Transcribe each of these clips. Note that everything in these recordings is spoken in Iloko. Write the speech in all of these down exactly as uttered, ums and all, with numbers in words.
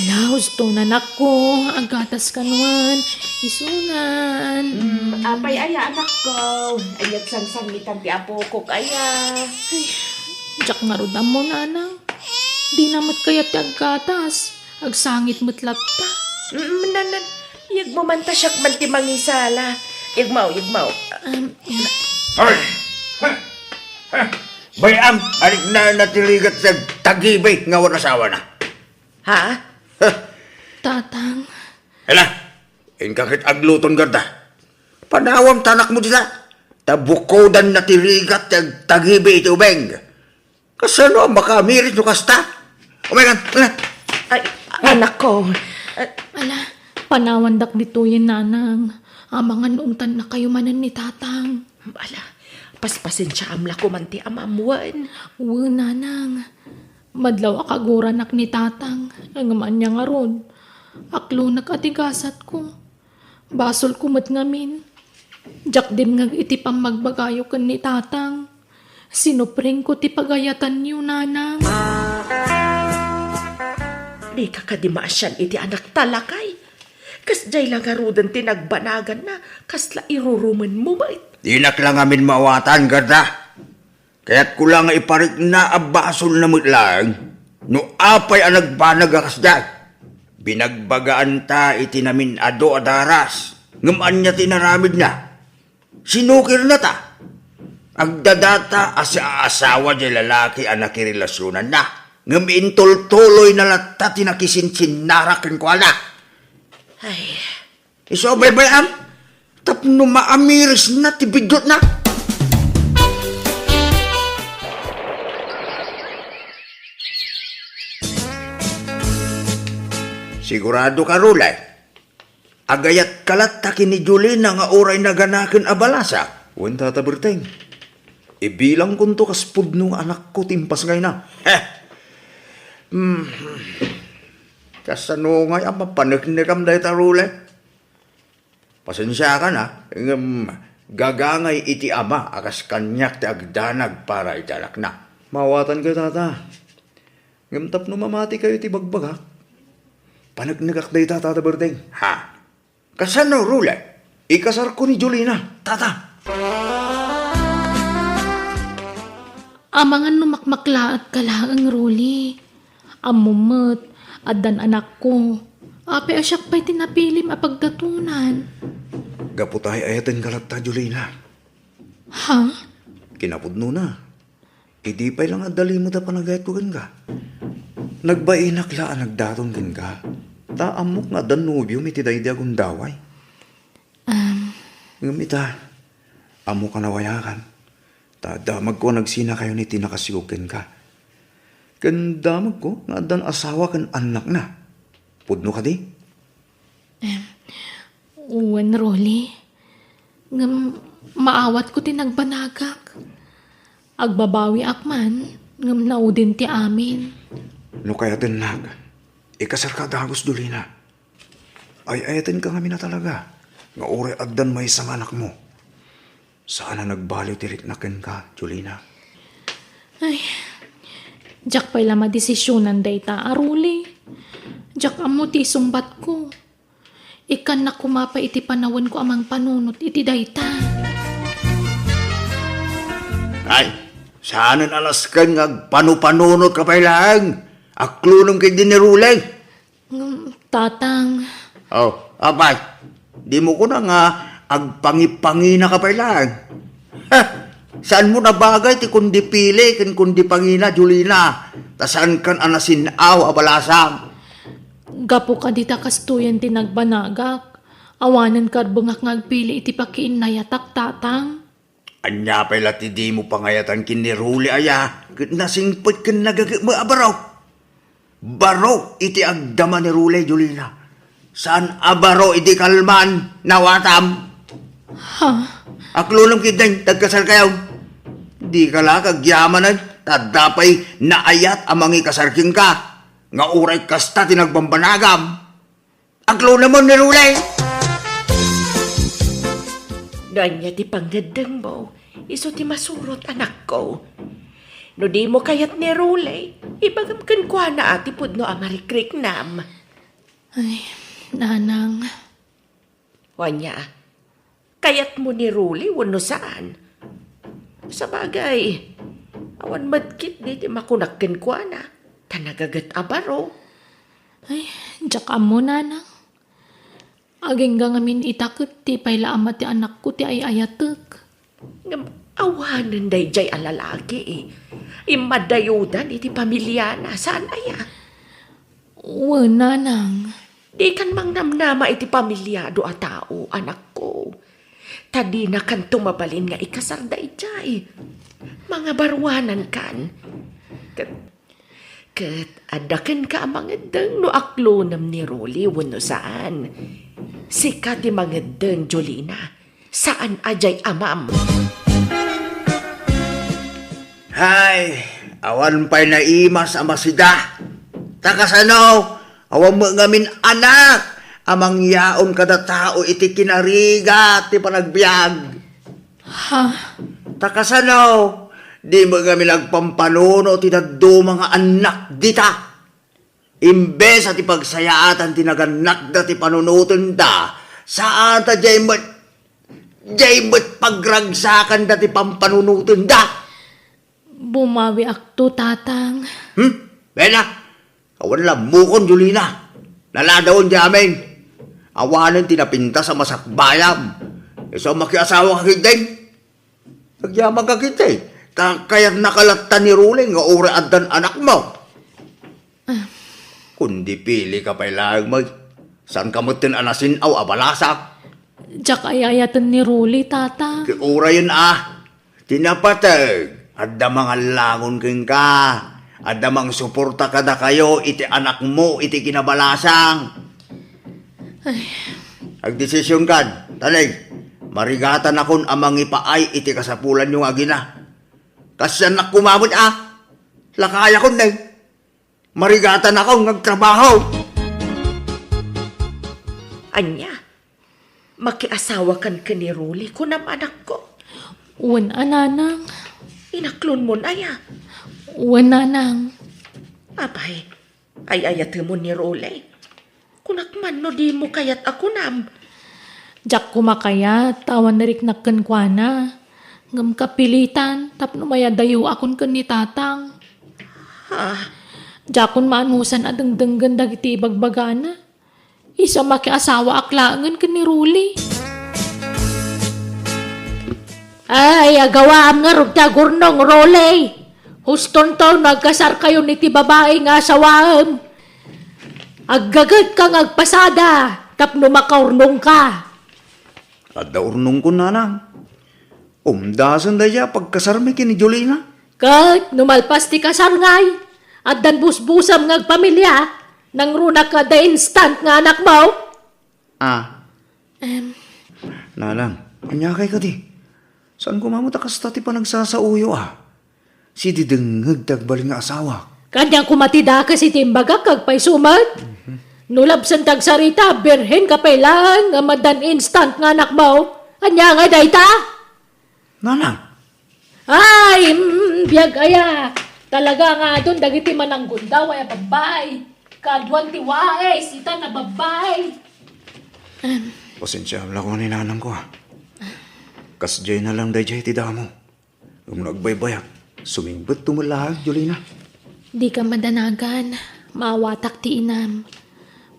Ala, husto, anakko, aggatas kano, isunan. Mm, apay aya, anakko? Ania't sangsangitan ti apokok aya? Ay, diak ngarud ammo, nanang. Dina met kayat ti aggatas. Agsangit met latta. Mm, nanan, iyegmo man ta siak man ti mangisala. Iyegmo, iyegmo. Um, Hoy! Bay-am, ania ti rigat ti agtagibi nga awan asawana? Ha? Huh. Tatang. Hala, inka ket agluton, Gerda. Panawam ti anakmo dita. Ta bukodanna ti rigat ti agtagibi iti ubing. Kasano a makaamiris no kasta? Umaykan, ala. Ay, anakko. Ah, Ala, panawandak ditoyen, nanang. Amangan no ungtannakayo manen ni tatang. Ala, paspasensiaam la koma ti amam wen. Wen, nanang. Madlaw a kaguranak ni tatang, ngem ania ngarud? Aklonek a ti gasatko. Basolko met ngamin. Diak dimngeg iti pammagbagayo ken ni tatang. Sinuprenko ti pagayatanyo, nanang. Dika kadi maasian iti anakta, lakay? Kasdiay la ngaruden ti nagbanaganna, kasla irurumenmo met. Dinak la ngamin maawatan, Gerda. Kayatko la nga iparikna a basolna met laeng no apay a nagbanag a kasdiay. Binagbagaanta iti namin-adu a daras, ngem ania ti inaramidna? Sinukirna ta. Agdadata a siaasawa diay lalaki a nakirelasionanna, ngem intultuloyna latta ti nakisinsinnarak kenkuana. Ay, Isu a baybay-am, tapno maamirisna ti biddutna. Sigurado ka, Rule? Agayat ka latta ken ni Jolina nga uray naganaken a balasa? Wen, Tata Berteng. Ibilangkonto kas pudno nga anakko ti impasngayna. Heh. Hmm. Kasano ngay a mapaneknekam dayta, Rule? Pasensiakan, a, ngem gagangay iti ama a kas kaniak ti agdanag para iti anakna. Maawatankayo, Tata. Ngem tapno mamatikayo iti bagbagak, paneknekak dayta, Tata Berteng. Ha? Kasano, Rule? Ikasarko ni Jolina, Tata. Amangan no makmaklaatka laeng, Rule. Ammom met, addan anakko. Apay a siak pay ti napilim a pagdatonan? Gapu ta ay-ayatenka latta, Jolina. Ha? Kinapudnona, idi pay la nga adda limed a panagayatko kenka, nagbainak la a nagdaton kenka. Ta ammok nga adda nobiom iti daydi a gundaway. Um. Ngem ita, ammok a nawayakan. Ta damagko a nagsinakayon iti nakasigog kenka. Ken damagko nga addan asawa ken annakna. Pudno kadi? Em, wen, Rolly. Ngem maawatko ti nagbanagak. Agbabawiak man, ngem naudin ti amin. No kayatennak, ikasarka a dagus, Jolina. Ay-ayatenka ngamin a talaga nga uray addan maysa nga anakmo. Saan a nagbaliw ti riknak kenka, Jolina. Ay, diak pay la madesisionan dayta a, Rolly. Diak ammo ti isungbatko. Ikkannak koma pay iti panawenko a mangpanunot iti dayta. Ay, saanen a nasken nga agpanupanunotka pay laeng. Aklonem ketdi ni Rolly. Ngem, Tatang. Oh, apay, dimo kuna nga agpangipanginaka pay laeng? Heh, saanmo nabagay ti kundi pili ken kundi pangina, Jolina, ta saankan a nasin-aw a balasang. Gapu kadi ta kastoyen ti nagbanagak, awanen karbengak nga agpili iti pakiinnayatak, Tatang. Ania pay la ti dimo pangayatan ken ni Rolly aya ket nasingpet ken nagagekmek a baro? Baro iti agdama ni Rolly, Jolina. Saan a baro iti kalman, nawatam. Ha? Aklonem ketdin, ti agkasalkayo. Dika la agyamanen, ta adda pay naayat a mangikasar kenka, nga uray kasta ti nagbambanagam. Aklonemon ni Rolly! No ania ti pangngeddengmo, isu ti masurot, anakko. No dimo kayat ni Rolly, ibagam kenkuana a ti pudno a marikriknam. Ay, nanang. Ania, kayatmo ni Rolly wenno saan? Sabagay, awan met ketdi ti makunak kenkuana, ta nagaget a baro. Ay, diak ammo, nanang. Agingga ngamin ita ket ti pay la ama ti anakko ti ay-ayatek. Ngem awanen daydiay a lalaki. Immadayudan iti pamiliana, saan aya? Wen, nanang. Dikan mangnamnama iti pamiliado a tao, anakko. Ta dinakanto mabalin nga ikasar daydiay. Mangabaruanankan. Ket, ket adda kenka a mangeddeng no aklonem ni Rolly wenno saan. Sika ti mangeddeng, Jolina. Saan a diay amam. Hay, awan pay naimas a masida. Ta kasano, awan met ngamin anak a mangyaon kada tao iti kinarigat ti panagbiag. Ha? Ta kasano, di met ngamin agpampanuno ti dadduma nga annak dita. Imbes a ti pagsayaatan ti nagannakda ti panunotenda, saan ta diay met, diay met pagragsakanda ti pampanunotenda. Bumawiakto, Tatang. Hmm? Bena, awan lammukon, Jolina. Naladawen ti amin. Awanen ti napintas a masakbayam. Isu a makiasawa ka ketdin. Agyamanka ketdi, ta kayatnaka latta ni Rolly nga uray addan anakmo. Ah. Kundi pilika pay laeng met. Saanka metten a nasin-aw a balasang. Diak ay-ayaten ni Rolly, Tata. Ti urayen a. Ti napateg, adda mangallangon kenka. Adda mangsuporta kadakayo iti anakmo iti kinabalasang. Ay. Agdesisionkan, ta ne, marigatanakon a mangipaay iti kasapulanyo nga agina. Kas annak koma met a, lakayakon ne. Marigatanakon nga agtrabaho. Ania? Makiasawakan ken ni Rolly, kunam, anakko? Wen a, nanang. Inaklonmon aya? Wen, nanang. Apay, ay-ayatemon ni Rolly? Kunak man no dimo kayat a kunam. Diak koma kayat, ta awan nariknak kenkuana. Ngem kapilitan, tapno mayadayoakon ken ni Tatang. Ha? Diakon maanusan a dengdenggen dagiti ibagbagana. Isu a makiasawaak laengen ken ni Rolly. Ay, agawaam ngarud ti agurnong, Rolly. Hustonto no agkasarkayon iti babai nga asawaem. Aggagetka nga agpasada tapno makaurnongka. Adda urnongko, nanang. Umdasen dayta pagkasarmi ken ni Jolina. Ket no malpas ti kasar ngay, addan busbusam nga agpamilia, nangruna ka da instant nga anakmo? Ah. Em. Nanang, ania kay kadi? Saan koma met a kasta ti panagsasaoyo a? Sidi dengngeg ti agbalin nga asawa. Kaniak koma ti dakes iti imbagak, agpayso met. Mhm. No labsen ti agsarita, birhen ka pay laeng nga maddan instant nga anakmo. Ania ngay dayta? Nanang. Ay, mm, biag aya. Talaga nga adun dagiti mananggundaway a babbai. Kaaduan ti wais ita nga babbai. Em. Pasensiaam la koma ni nanangko, ah. Kasdiay na lang daydiay ti damo. Ngem no agbaybayak, sumingbetto met laeng, Jolina. Dika madanagan, maawatak ti inam.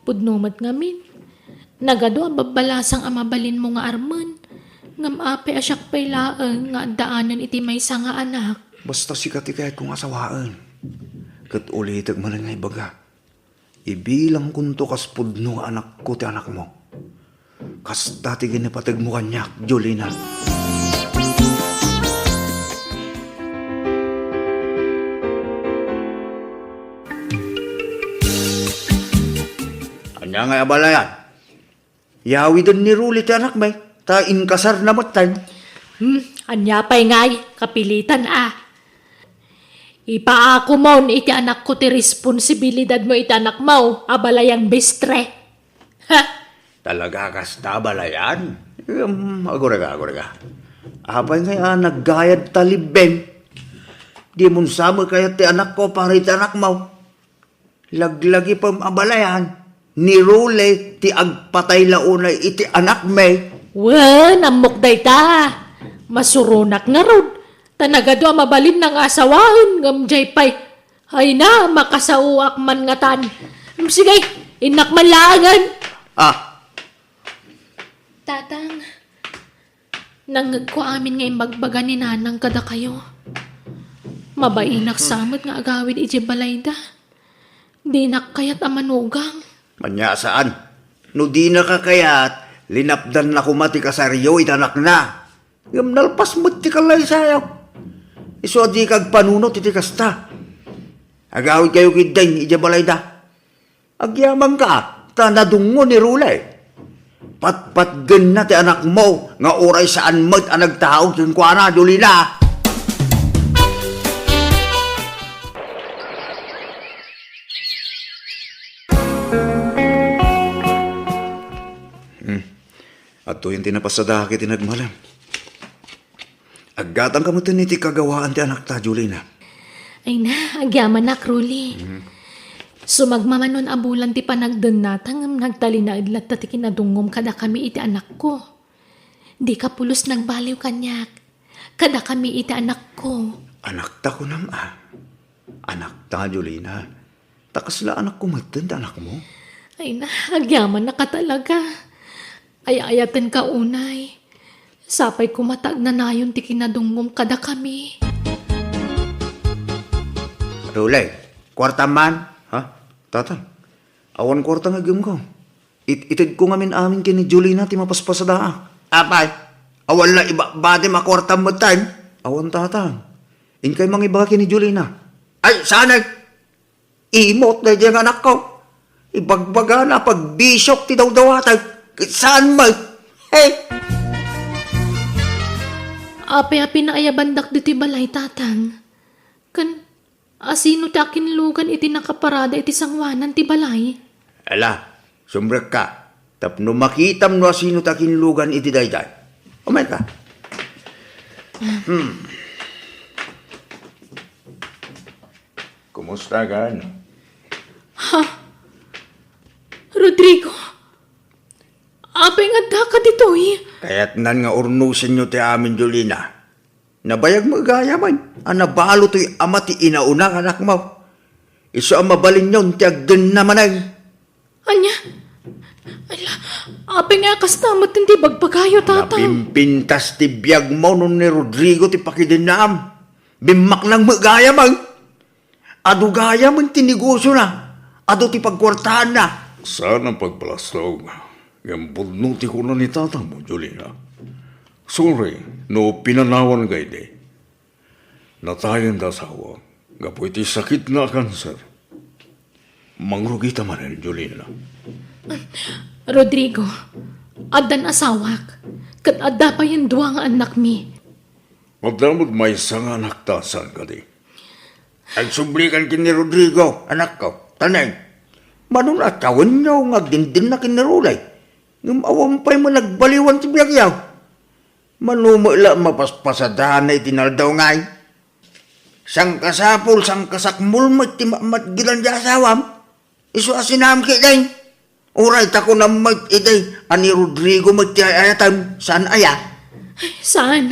Pudno met ngamin. Nagadu a babbalasang a mabalinmo nga armen, ngem apay a siak pay laeng nga addaanen iti maysa nga anak? Basta sika ti kayatko nga asawaen. Ket ulitek manen nga ibaga, ibilangkonto kas pudno nga anakko ti anakmo. Kasta ti ginipategmo kaniak, Jolina. Ania ngay a balayan? Yawiden ni Rolly ti anakmi, ta inkasarna metten. Hmm, ania pay ngay, kapilitan a. Ipaakomon iti anakko ti responsibilidadmo iti anakmo a balayan bistre. Ha? Talaga kasta a balayan? Em, agurega, agurega. Apay ngay a naggayad ta libbem? Dimon sa met kayat ti anakko para iti anakmo. Laglagipem a balayan. Ni Rule ti agpatay la unay iti anakmi. Wen, ammok dayta. Masuronak ngarud, ta nagadu a mabalinna nga asawaen ngem diay pay. Ay na, makasaoak man ngatan. Em, sige, innak man laengen. Ah. Tatang, nangngegko amin nga imbagbaga ni Nanang kadakayo. Mabainak sa met nga agawid idiay balayda. Dinak kayat a manugang. Ania saan? No dinaka kayat, linapdanna koma ti kasaryo iti anakna. Ngem nalpas met ti kallaysayo. Isu a dika agpanunot iti kasta. Agawidkayo ketdin idiay balayda. Agyamanka, ta nadungngo ni Rule. Patpatgenna ti anakmo nga uray saan met a nagtaud kenkuana, Jolina. Hmm. Adtoyen ti napasadaak iti nagmalem. Aggatangka metten iti kagawaan ti anakta, Jolina. Ay na, agyamanak, Rule. Mhm. Sumagmamano a bulan ti panagdennata ngem nagtalinaed latta ti kinadungngom kadakami iti anakko. Dika pulos nagbaliw kaniak. Kadakami iti anakko. Anakta kunam a? Anakta, Jolina. Ta kasla anakko metten ti anakmo? Ay na, agyamannaka talaga. Ay-ayatenka unay. Sapay koma ta agnanayon ti kinadungngom kadakami. Rule, kuartam man? Ha? Tatang, awan kuarta nga aggemko. It-, itedko ngamin amin ken ni Jolina ti mapaspasadaak. Apay, awan la ibabadim a kuartam metten? Awan, Tatang. Inkay mangibaga ken ni Jolina. Ay, saanen. Imot daydiay nga anakko. Ibagbagana a pagbisiok ti dawdawatek. Saan met? Hey! Apay a pinaayabandak ditoy balay, Tatang? Ken asino ti akinlugan iti nakaparada iti sangoanan ti balay? Ala, sumrekka. Tapno makitam no asino ti akinlugan iti daydiay. Umayka. Hmm. Kumusta kan? Ha? Rodrigo? Apay nga addaka ditoy? Kayatnan nga urnosenyo ti amin, Jolina. Nabayag met gayam a nabalo toy ama ti inauna nga anakmo. Isu a mabalinyon ti aggenna manen. Ania? Ala, apay nga kasta met ti bagbagayo, Tatang? Napimpintas ti biagmo no ni Rodrigo ti pakidennam. Bimmaknang met gayam, ay. Adu gayam ti negosiona, adu ti pagkuartaanna. Saan a pagpalastog, ngem pudno ti kuna ni tatangmo, Jolina. Sorry no pinanawanka idi. Natayen ti asawa gapu iti sakitna a kanser. Mangrugita manen, Jolina. Rodrigo, addan asawak, ket adda payen dua nga annakmi. Adda met maysa nga anakta, saan kadi? Agsublikan ken ni Rodrigo, anakko. Tanen, mano a tawenyo nga agdindinna ken ni Rule. Ngem awan pay man agbaliwan ti biagyo. Mano met la a mapaspasadana iti naldaw ngay? Sangkasapul, sangkasakmol met ti matmatgedan ti asawam. Isu a sinam ketdin. Uray ta kunam met idi a ni Rodrigo met ti ay-ayatem, saan aya? Saan.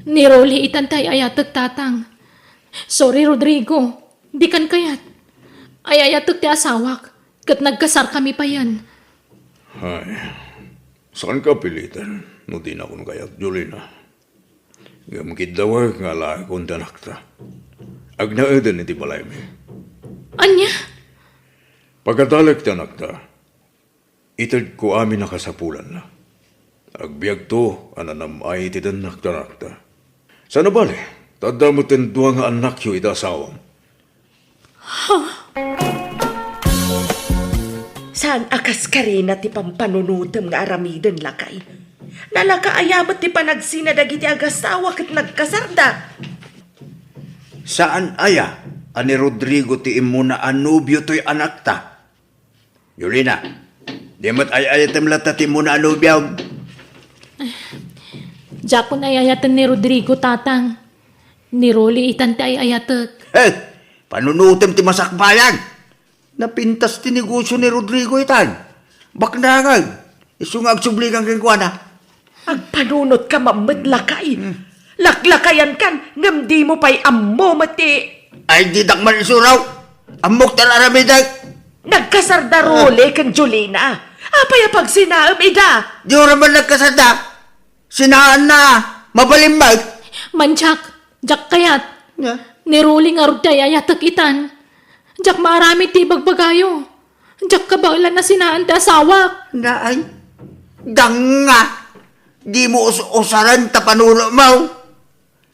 Ni Rule itan ti ay-ayatek, Tatang. Sorry, Rodrigo. Dikan kayat. Ay-ayatek ti asawak, ket nagkasarkami payen. Ay, saanka a piliten no dinakon kayat, Jolina. Ngem kiddawek nga alaekon ti anakta. Agnaeden iti balaymi. Ania? Pagadalek ti anakta, itedko amin a kasapulanna. Agbiagto a nanam-ay iti dennak ti anakta. Saan a bale, ta adda metten dua nga annakyo iti asawam. Saan a kaskarina ti pampanunotem nga aramiden, lakay? Nalaka aya met ti panagsina dagiti agasawa ket nagkasarda? Saan aya a ni Rodrigo ti immuna a nobio toy anakta? Jolina, di met ay-ayatem latta ti immuna a nobiom? Diakon ay-ayaten ni Rodrigo, Tatang. Ni Rule itan ti ay-ayatek. Eh, panunotem ti masakbayan. Napintas ti negosio ni Rodrigo itan. Baknangan. Isu nga agsublikan kenkuana. Agpanunotka met, lakay. Hmm. Laklakayankan, ngem dimo pay ammo met ti... Ay, didak man isuraw. Ammok ti aramidek. Nagkasarda Rolly ken Jolina. Apay a pagsinaem ida? Di ura man nagkasarda. Sinaanna, mabalin met. Mandiak, diak kayat. Nia? Ni Rolly ngarud ti ay-ayatek itan. Diak maaramid ti ibagbagayo. Diak kabaelan a sinaan ti asawak. Naay, danga. Dimo us-usaren ta panunomo.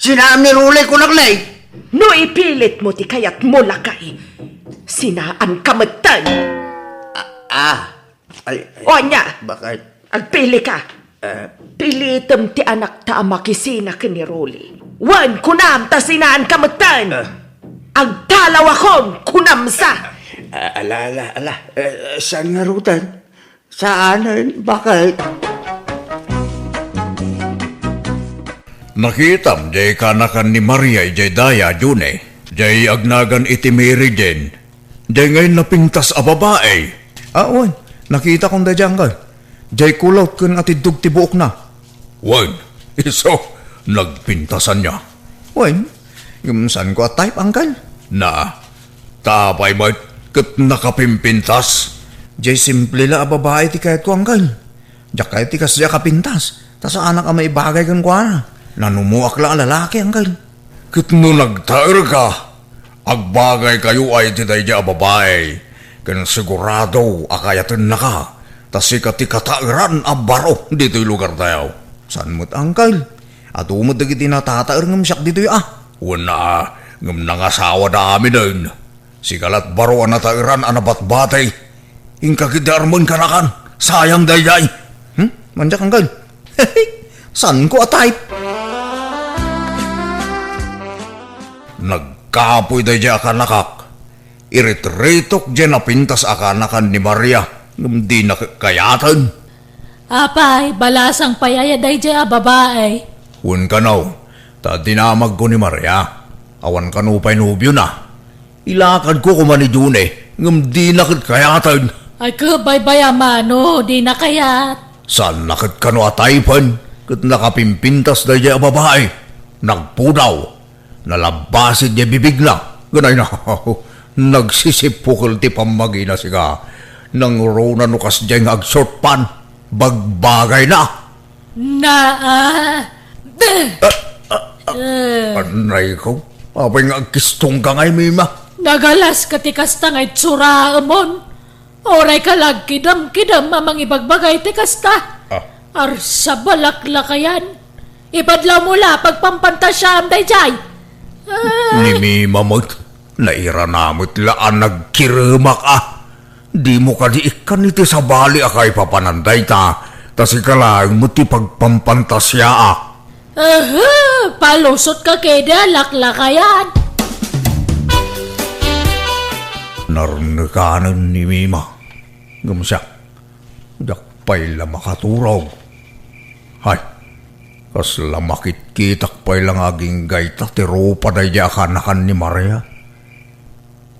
Sinaam ni Rolly, kunak, lay. No ipilitmo ti kayatmo, lakay, sinaanka metten. Ah, ah. Ay, ay. O, ania? Bakit? Agpilika. Eh. Pilitem ti anakta a makisina ken ni Rolly. Wen, kunam ta sinaanka metten. Eh. Agtalawakon, kunam sa. Ah, ala, ala, ala. Eh, saan ngaruden? Saanen? Bakit? Nakitam jay kanakan ni Maria idiay daya, June. Jay agnagan iti Mary Jane. Jay ngay napintas a babai. Ah, wen. Nakitakon daydiay, anggal. Jay kulot ken atiddog ti buokna. Wen, isu, nagpintasan nia. Wen, ngem saanko a type, anggal. Na, ta apay met ket nakapimpintas? Jay simple la a babai ti kayatko, anggal. Diak kayat ti kasdiay a kapintas, ta saanak a maibagay kenkuana. Nanumoak la a lalaki, anggal. Ket no nagtaerka, agbagaykayo ay iti daydiay a babai, ken sigurado a kayatennaka, ta sika ti kataeran a baro ditoy lugartayo. Saan met, angkel? Adu met dagiti natataer ngem siak ditoy a. Wen a, ngem nangasawada aminen. Sika lat baro a nataeran a nabatbati. Inka ketdi armen kanakan. Sayang daydiay. Hmm? Mandiak, angkel. Saanko a type. Nagkapoy daydiay a kanakak. Iritiritok diay napintas a kanakan ni Maria, ngem dina kayaten. Apay, balasang pay aya daydiay a babai? Wen kano, ta dinamagko ni Maria. Awan kano pay nobiona. Ilakadko koma ni June, ngem dina ket kayaten. Ay, ket baybay a mano, dina kayat. Saanna ket kano a typen, ket nakapimpintas daydiay a babai. Nagpudaw. Nalabbasit diay bibigna. Ganay na, nagsisipukel ti pammagina, sika. Nangruna no kasdiay nga agshort pant. Bagbagay na. Naa. Eh. Anay ko. Apay nga agkistongka ngay, Mima? Nagalas ka ti kasta nga itsuraemon. Uray ka la agkidem-kidem a mangibagbagay ti kasta. Ah. Arsa, balaklakayan. Ipadlawmo la, pagpampantasiaam daydiay. Ah. Ni Mima met, nairana met la a nagkiremak a. Dimo kadi ikkan iti sabali a kaipapanan dayta, ta sika laeng met ti pagpampantasiaak. Aha! Palusotka kadi a laklakayan! Narnekanen ni Mima. Ngem siak, diak pay la makaturog. Hay, kasla makitkitak pay la nga aginggayta ti rupa daydiay a kanakan ni Maria.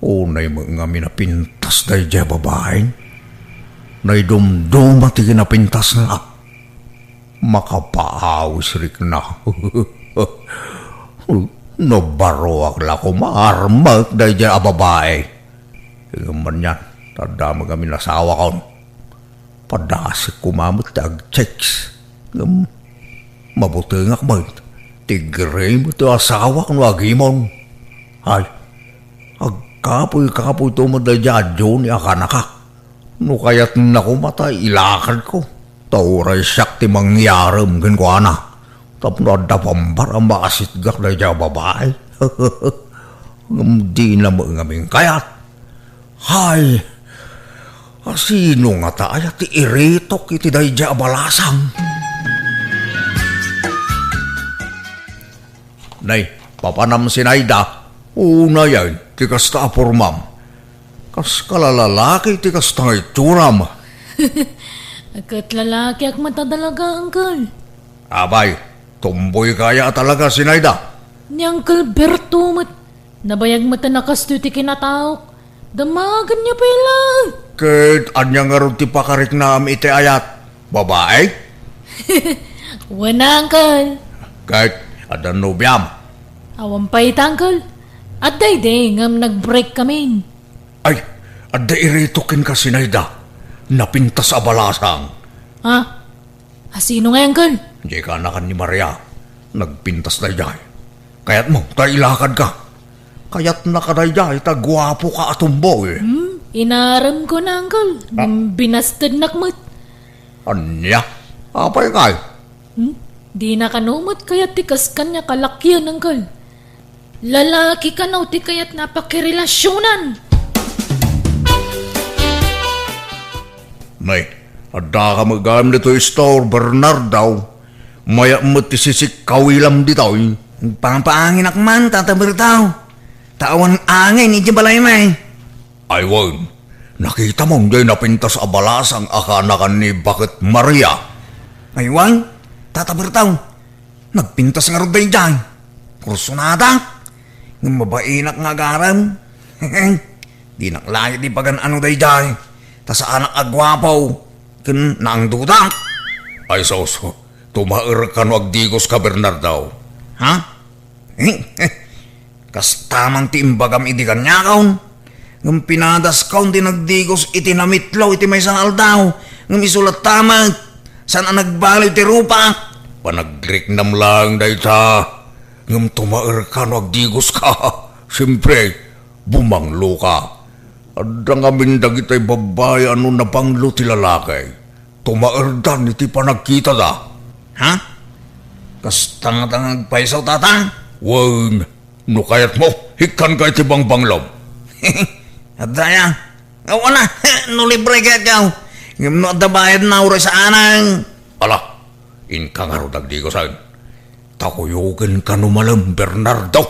Unay met ngamin a pintas daydiay a babain. Naidumduma ti kinapintasna. Makapaawis rikna. Nabaroak la koma armek daydiay a babai. Ngem anian, ta adda met ngamin asawakon. Padasek koma met ti agchicks. Ngem mabutengak met. Ti gray met ti asawak no agimon. Ay, agkapuy-kapuyto met daydiay a Johnny a kanakak. No kayatna koma ta ilakadko. Ta uray siak ti mangyarem kenkuana. Tapno adda pambar a maasitgak daydiay a babai. Ngem dina met ngamin kayat. Hay, asino ngata aya ti iritok iti daydiay a balasang? Nay, papanam, Sinaida. Unayen ti kasta a pormam. Kas kalalalaki ti kasta nga itsuram. Ket lalakiak met a talaga, Uncle. Abay, tomboy ka aya a talaga, Sinaida. Ni Uncle Berto met, nabayag met a kastoy ti kinataok. Damagenyo pay laeng. Ket ania ngarud ti pakariknam iti ayat? Babae? Wen, uncle. Ket adda nobiam? Awan pay ita, uncle. Adda idi ngem nag-break kami. Ay, adda iritok kenka, Zinaida. Napintas a balasang. Ha? Asino ngay, uncle? Diay kaanakan ni Maria. Nagpintas daydiay. Kayatmo ta ilakadka? Kayatnaka daydiay ta guapoka a tomboy. Hmm, inaremko na, uncle. Ah. Binastednak met. Ania? Apay ngay? Hmm? Dina kano met kayat ti kas kaniak a lakien, uncle. Lalaki kano ti kayatna a pakirelasionan. Nay, addaka met gayam ditoy store, Bernardo. Mayat met ti sisikkawilam ditoy. Nagpapaanginak man, Tata Berto. Ta awan angin idiay balaymi. Ay wen, nakitam diay napintas a balasang a kaanakan ni Baket Maria? Ay wen, Tata Berto, nagpintas ngarud daydiay. Kursunada, ngem mabainak nga agarem. Dinak laeng ibagan no daydiay, ta saanak a guapo ken naangduda. Ay sus, tumaerka no agdigoska, Bernardo. Ha? Kasta man ti imbagam idi kaniakon. Ngem pinadaskon ti nagdigos iti namitlo iti maysa nga aldaw. Ngem isu latta met, saan a nagbaliw ti rupak. Panagriknam laeng dayta. Ngem tumaerka no agdigoska. Siempre, bumangloka. Adda ngamin dagitay babbai a no nabanglo ti lalaki, tumaerdan iti panagkitada. Ha? Kasta ngata nga agpayso, Tata? Wen, no kayatmo, ikkanka iti bangbanglom. Adda aya? Awan a, no libre kayatko. Ngem no adda bayadna, uray saanen. Ala, inka ngarud agdigosen. Ta kuyoken kano malem, Bernardo.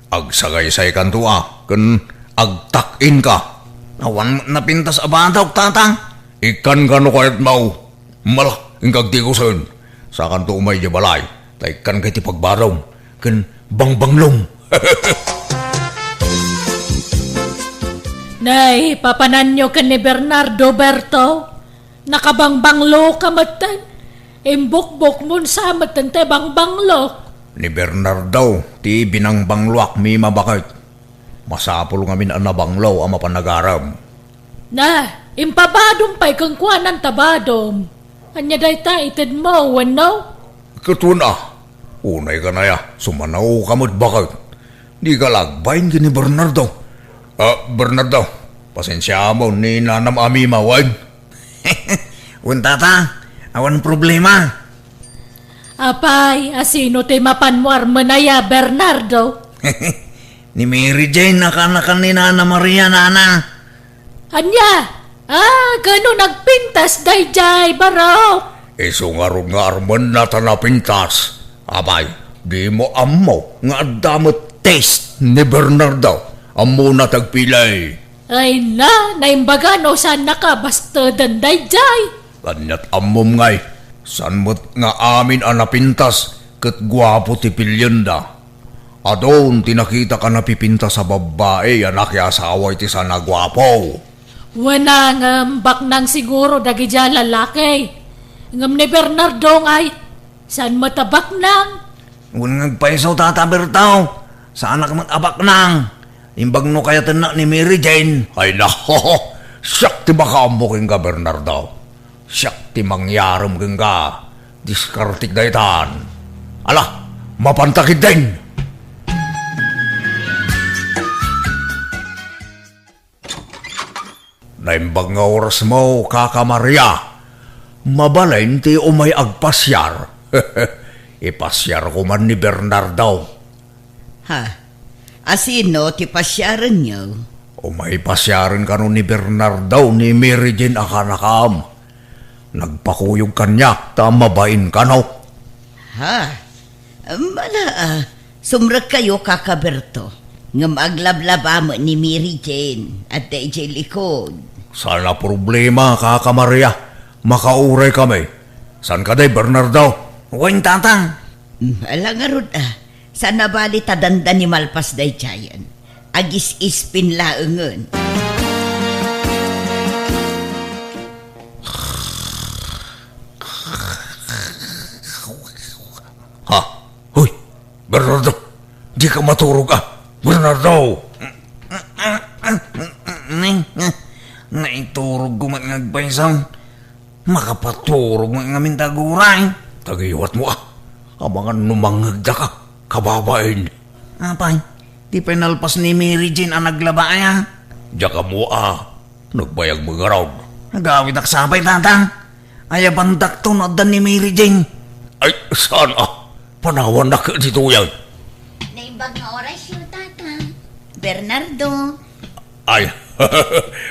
Agsagaysaykanto a ken agtak-inka. Awan met napintas a batok, Tata. Ikkanka no kayatmo. Mala, inka agdigosen. Sakanto umay idiay balay, ta ikkanka iti pagbadom ken bangbanglom. Nay, papananyo ken ni Bernardo, Berto? Nakabangbangloka metten. Imbukbokmon sa metten ti bangbanglok. Ni Bernardo ti binangbangloak, Mima, baket. Masapul ngamin a nabanglo a mapan agarem. Na, impabadom pay kenkuana ta badom. Ania dayta, itedmo wenno? Ket wen a, unay kanaya, sumanaoka met, baket. Dika la agbain ken ni Bernardo. Ah, Bernardo, pasensiaam ni nanam a Mima, wen? Wen, Tata, awan problema. Apay, asino ti mapanmo armen aya, Bernardo? Ni Mary Jane a kaanakan ni Nana Maria, Nana. Ania? Ah, kano nagpintas daydiay, barok? Isu ngarud nga armenna ta napintas. Apay, dimo ammo nga adda met taste ni Bernardo? Ammona ti agpili. Ay na, naimbagano saannaka basteden daydiay. Aniat ammom ngay, saan met nga amin a napintas ket guapo ti pilienda? Adun ti nakitak a napipintas a babbai a nakiasawa iti saan a guapo. Wen a, ngem baknang siguro dagiti a lalaki. Ngem ni Bernardo ngay, saan met a baknang? Wen nga agpayso, Tata Berto, saanak met a baknang. Imbag no kayatennak ni Mary Jane. Ay, naho! Siak ti makaammo kenka, Bernardo. Siak ti mangyarem kenka. Diskartek daytan. Ala, mapanta ketdin! Naimbag nga orasmo, Kaka Maria. Mabalin ti umay agpasiar. Ipasiarko man ni Bernardo. Ha? Asino ti pasiarenyo? Umay pasiaren kano ni Bernardo ni Mary Jane a kaanakam. Nagpakuyog kaniak ta mabain kano. Ha? Mala, ah, sumrekkayo, Kaka Berto. Ngem aglablaba met ni Mary Jane, adda idiay likod. Saan a problema, Kaka Maria. Makauray kami. Saan kadi, Bernardo? Wen, Tata. Hmm, ala ngarud, ah. Saan a bali ta dandani malpas daydiayen. Agis-ispin laengen. Dika maturog, a, Bernardo! Ni, naiturogko met nga agpayso. Makapaturog met ngamin ta aguray. Tagiwatmo, a. Amangan no mangngegdaka, kababain. Apay, di pay nalpas ni Mary Jane a naglaba aya? Diak ammo, a. Nagbayag met ngarud. Agawidak sa pay, tata. Ayabandakto no adda ni Mary Jane. Ay, saan, a? Panawandak ditoyen. Naimbag nga orasyo, tata. Bernardo. Ay,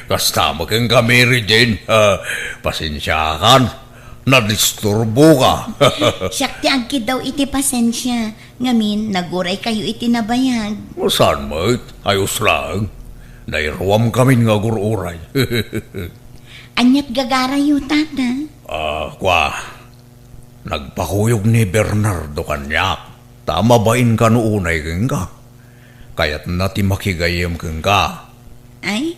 kasta met kenka, Mary Jane. Ah, pasensiakan. Nadisturboka. Siak ti agkiddaw iti pasensia. Ngamin, naguraykayo iti nabayag. Saan met? Ayos laeng. Nairuamkamin nga agur-uray. Aniat gagarayo, tata? Ah, kua. Nagpakuyog ni Bernardo kaniak, ta mabain kano unay kenka. Kayatna ti makigayyem kenka. Ay?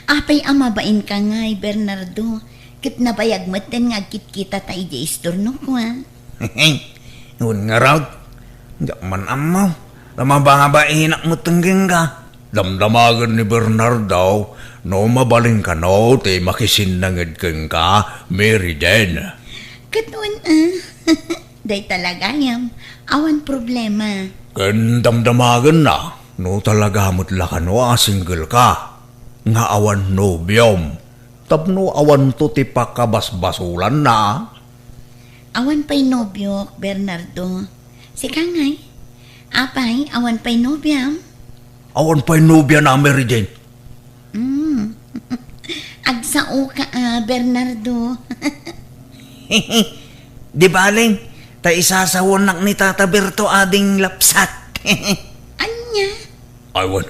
Apay a mabainka ngay, Bernardo, ket nabayag metten nga agkitkitata idiay istornok, a? Wen ngarud, diak man ammo, ta mababainak metten kenka. Damdamagen ni Bernardo no mabalin kano ti makisinnanged kenka, Mary Jane. Ket wen, a. Dayta la gayam, awan problema. Ken damdamagenna no talaga met la kano a single ka, nga awan nobiom, tapno awanto ti pakabasbasolanna. Awan pay nobiok, Bernardo. Sika ngay? Apay, awan pay nobiam? Awan pay nobiana, Mary Jane. Mm. Agsaoka, a, Bernardo. Di bale, ta isasawannak ni Tata Berto ading lapsat. Ania? Ay, wen,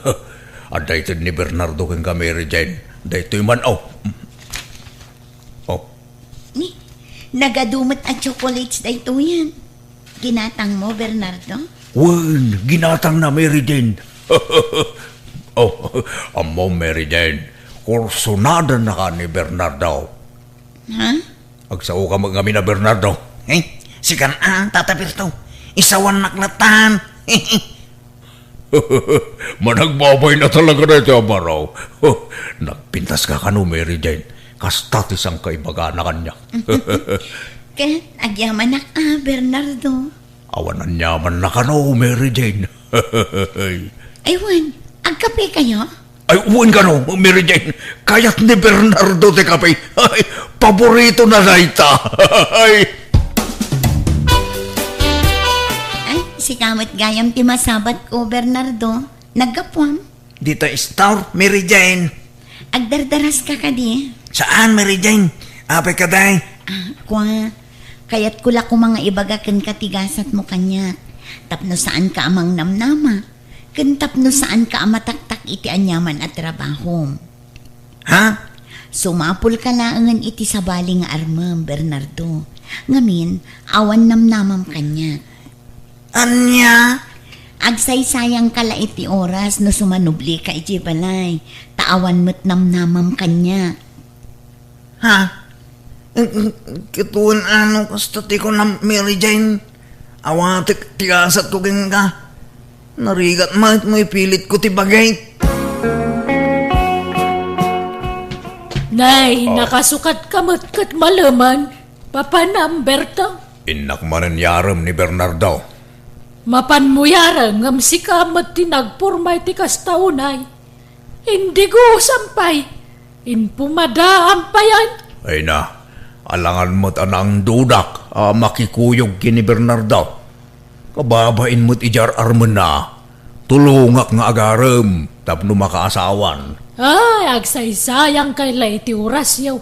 adda ited ni Bernardo kenka, Mary Jane. Daytoy man, o. O. Ni, nagadu met a chocolates daytoyen. Ginatangmo, Bernardo? Wen, ginatangna, Mary Jane. O, ammo, Mary Jane, kursunadannaka ni Bernardo. Ha? Agsaoka met ngamin a Bernardo. Eh, sikan a, Tata Berto. Isawannak latan. Managbabayna talaga daytoy a baro. Nagpintaska kano, Mary Jane. Kasta ti sangkaibagana kaniak. Ket agyamanak a, Bernardo. Awan aniamanna kano, Mary Jane. Ay, wen, agkapekayo? Ay, wen kano, Mary Jane. Kayat ni Bernardo ti kape. Ay, paboritona dayta. Ay. Ay, sika met gayam ti masabatko, Bernardo. Naggapuam? Dita istor, Mary Jane. Agdardaraska kadi? Saan, Mary Jane? Apay kadi? A, kua, kayatko la koma nga ibaga kenka ti gasatmo kaniak, tapno saanka a mangnamnama, ken tapno saanka a mataktak iti aniaman a trabahom. Ha? Sumapulka laengen iti sabali nga armem, Bernardo. Ngamin, awan namnamam kaniak. Ania? Agsaysayangka la iti oras no sumanublika idiay balay, ta awan met namnamam kaniak. Ha? Ket wen, ano kasta ti kunam, Mary Jane? Awatek ti gasatko kenka. Narigat met no ipilitko ti bagik. Nay, oh, nakasukatka met ket maleman. Papanam, Berto? Innak manen yarem ni Bernardo. Mapanmo yarem ngem sika met ti nagporma iti kasta unay. Indigusam pay. Inpumadaam payen. Ay na, alangan met a naangdudak a makikuyog ken ni Bernardo. Kababain met idiay ar-armenna. Tulongak nga agarem tapno makaasawan. Ay, agsaysayangkay la iti orasyo.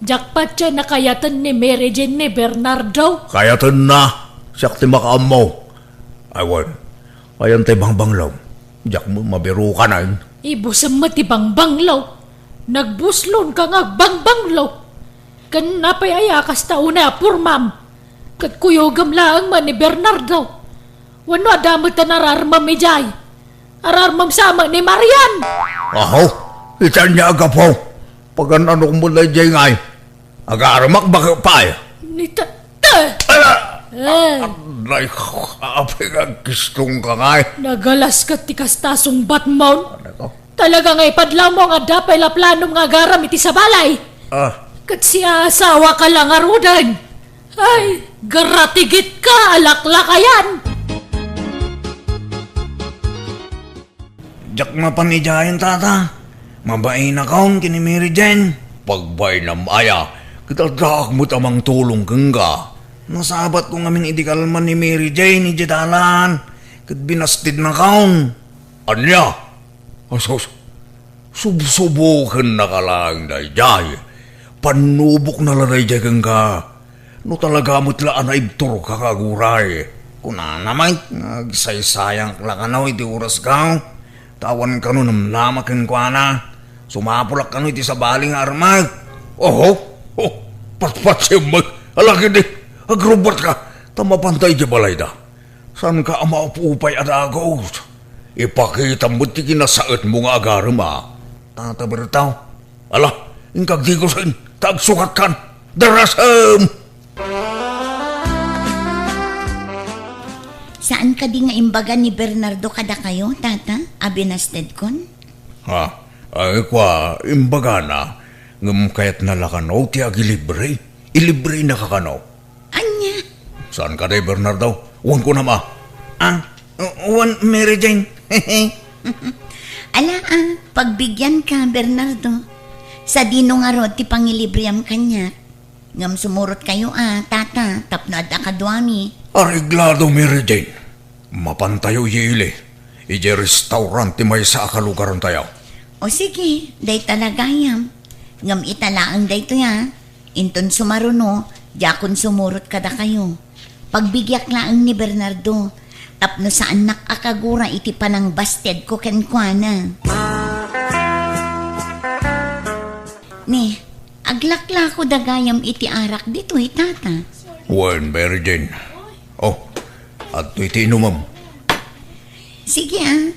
Diak patien a kayaten ni Mary Jane ni Bernardo. Kayatenna. Siak ti makaammo. Ay, wen. Ayan tay bangbanglo. Diak mo mabirukanen. Ibusem met ti bangbanglo. Nagbuslonka nga agbangbanglo. Ken apay aya kasta unay a pormam? Ket kuyogem laeng met ni Bernardo. Wenno adda met a nararmem idiay? Ararmem sa met ni Marian. Aho, ita ania a gapu? Pagan-anok met la idiay ngay? Agaremak baket pay. Ni ta-, ta-, Ala! Eh. Ay, apay nga agkistongka ngay? Nagalas ket ti kasta sungbatmon. Ano ko? Talaga nga ipadlawmo nga adda pay la planom nga agaram iti sabalay. Ah. Ket siasawaka la ngaruden. Ay, garatigit ka, alaklakayan! Diak mapan idiayen, tata. Mabainakon ken ni Mary Jane. Pagbainam aya, ket addaak met a mangtulong kenka. Nasabatko ngamin idi kalman ni Mary Jane idiay dalan, ket binastednakon. Ania? Asus, subsubokennaka laeng daydiay. Pannubokna la daydiay kenka. No talaga met la a naibturka nga aguray, kunana met nga agsaysayank la kano iti orasko, ta awan kano namnama kenkuana. Sumapulak kano iti sabali nga armak. Oho, oh, patpatsem met. Ala ketdi, agrubbuatka, ta mapanta idiay balayda. Saanka a maupupay a dagus? Ipakitam met ti kinasaetmo nga agarem a. Tata Berto. Ala, inka agdigusen, ta agsukatkan. Darasem! Saan kadi nga imbaga ni Bernardo kadakayo, tata, a binastedkon? Ha? Ay, kua, imbagana, ngem kayatna la kano ti agilibre? Ilibrenaka kano? Ania? Saan kadi, Bernardo? Wen kunam a. Ah, wen, Mary Jane. Ala, ah, pagbigianka, Bernardo. Sadino ngarud ti pangilibriam kaniak? Ngem sumurotkayo a, tata, tapno adda kaduami. Areglado, Mary Jane. Mapantayo idiay ili, idiay restaurant ti maysa a kalugarantayo. O sige, dayta la gayam. Ngem ita laeng daytoy a, inton sumaruno, diakon sumurot kadakayo. Pagbigiak laeng ni Bernardo, tapno saannak a kagura iti panangbastedko kenkuana. Ni, aglaklako da gayam iti arak ditoy, tata. Wen, Mary Jane. Oh, adtoy ti inumem. Sige, ah.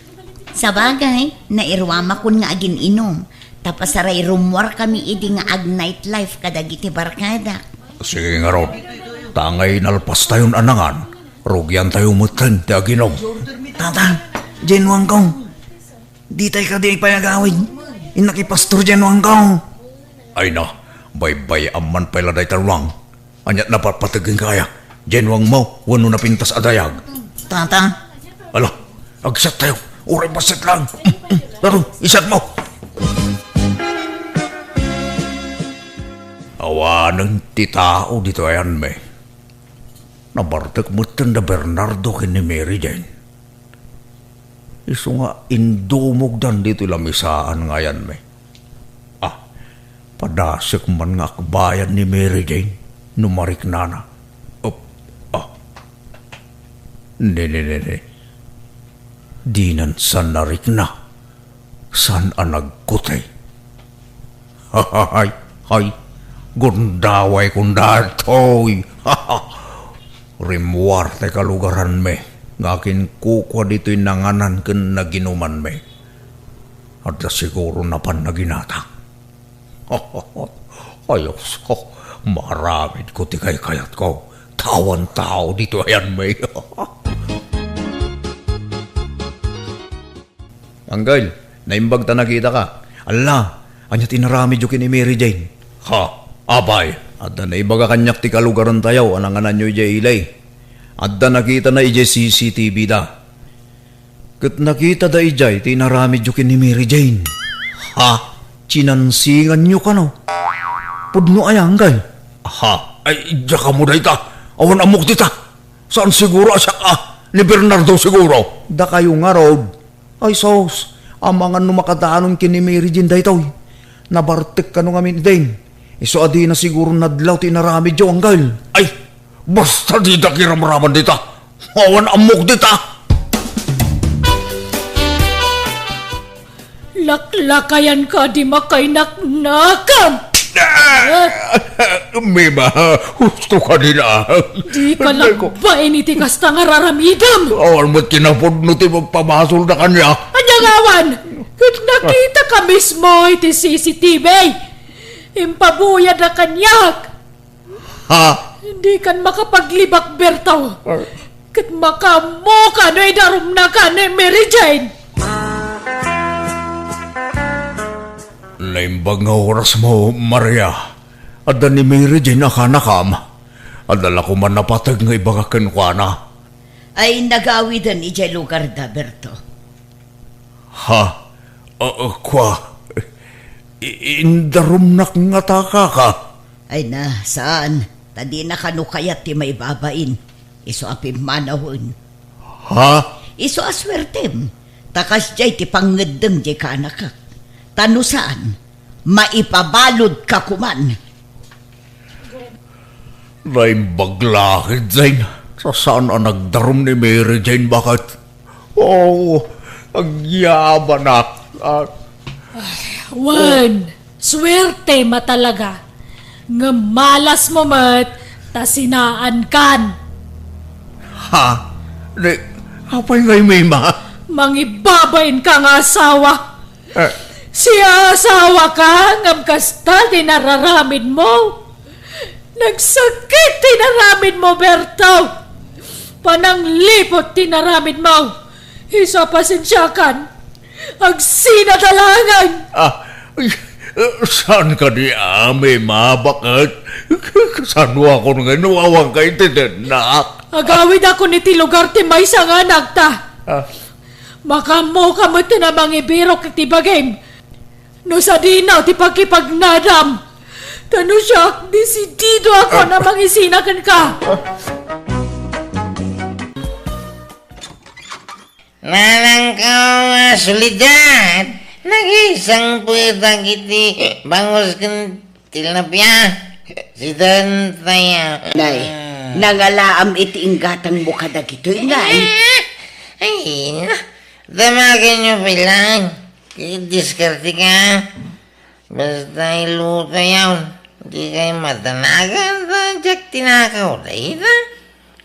Sabagay, nairuamakon nga agin-inum, ta pasararummuarkami idi nga ag-nightlife kadagiti barkadak. Sige ngarud, ta angay nalpastayon a nangan, rugiantayo metten ti aginum. Tata, Jane Wangkong. Ditay kadi pay agawid. Innak i Pastor Jane Wangkong. Ay na, baybay-am man pay la dayta Wang. Aniat napatpateg kenka aya? Jane Wang mo, wenno napintas a dayag? Tata. Ala, agsat tayo. Uray bassit lang. Laro, isat mo. Awanen ti tao ditoy ayanmi. Nabartek metten da Bernardo ken ni Mary Jane. Isu nga indumogdan ditoy lamisaan nga ayanmi. Ah, padasek man nga akbayan ni Mary Jane no mariknana. Op, ah. Ni, ni, ni, ni. Dinan sa narikna. Saan a nagkutay? Hay, hay, gundaway kun daytoy. Rimmuar ti kalugaranmi nga akinkukua ditoy nanganan ken naginumanmi. Adda siguro napan naginatak. Ayos, maaramidko ti kaykayatko. Tawan tao ditoy ayanmi. Anggal, naimbag ta nakitaka. Alla, ania ti inaramidyo ken ni Mary Jane? Ha, apay? Adda naibaga kaniak ti kalugarantayo a nangananyo idiay ili. Adda nakitana idiay C C T V da. Ket nakitada idiay ti inaramidyo ken ni Mary Jane. Ha? Chinansinganyo kano? Pudno aya, anggal? Ha? Ay, diak ammo dayta. Awan ammok dita. Saan siguro a siak a? Ni Bernardo siguro. Dakayo ngarud. Ay sus, amangan no makadanon ken ni Mary Jane daytoy. Nabartek kano ngamin idin. Isu a dina siguro nadlaw ti inaramidyo, anggal. Ay, basta dida kiramraman dita. Awan ammok dita. Laklakayan ka di makainaknakam. Ah! Mima, husto ka din, ah. Di ka Ay, ko- nagbain iti kasta nga raramidam. Awan mo't kinapudno ti magpamasolda kaniak. Anya nga awan? Ket nakita ka mismo iti C C T V. Impabuyad a kaniak. Ha? Di kan makapaglibak, Berto. Ah. Ket makaammoka no idarumnaka ni Mary Jane. Naimbag nga orasmo, Maria. Adda ni Mary Jane a kanakam. Adda la koma napateg nga ibagak kenkuana. Ay, nagawiden idiay lugarda, Berto. Ha? A, a, kua? I-, indarumnak ngata, kaka? Ay na, saan. Ta dina kano kayat ti maibabain. Isu a pimmanawen. Ha? Isu a suertem. Ta kasdiay ti pangngeddeng diay kaanakak. Ta no saan, maipabaludka koman. Naimbag la, Jane. Saan a nagdarum ni Mary Jane, baket? Oh, agyabanak. Ah. Wen, suertem a talaga. Ngem malasmo met ta sinaankan. Ha? Ni, apay ngay, Mima? Mangibabainka nga asawa. Eh. Siasawaka, ngem kasta ti nararamidmo. Nagsakit ti nararamidmo, Berto. Panangliput ti nararamidmo. Isu a pasensiakan. Agsinadalaengen. Ah, ay, eh, saan kadi, Mima, baket? Kasanoakon nga no awan ka iti dennak? Agawidakon iti lugar ti maysa nga anakta. Ah. Makaammoka met a mangibirok iti bagim. No sadino ti pakipagnadam, ta no siak, desididoakon a mangisina kenka. Nanangko a Soledad, nagisangpetak iti bangus ken tilapia. Sida tayo. Nay, nangalaam iti inggatangmo kadagitoy, nay. Ay, na, damagenyo pay laeng. Diskarte ka. Basta iluto yaw, dikay madanagan ta diak tinakaw dayta.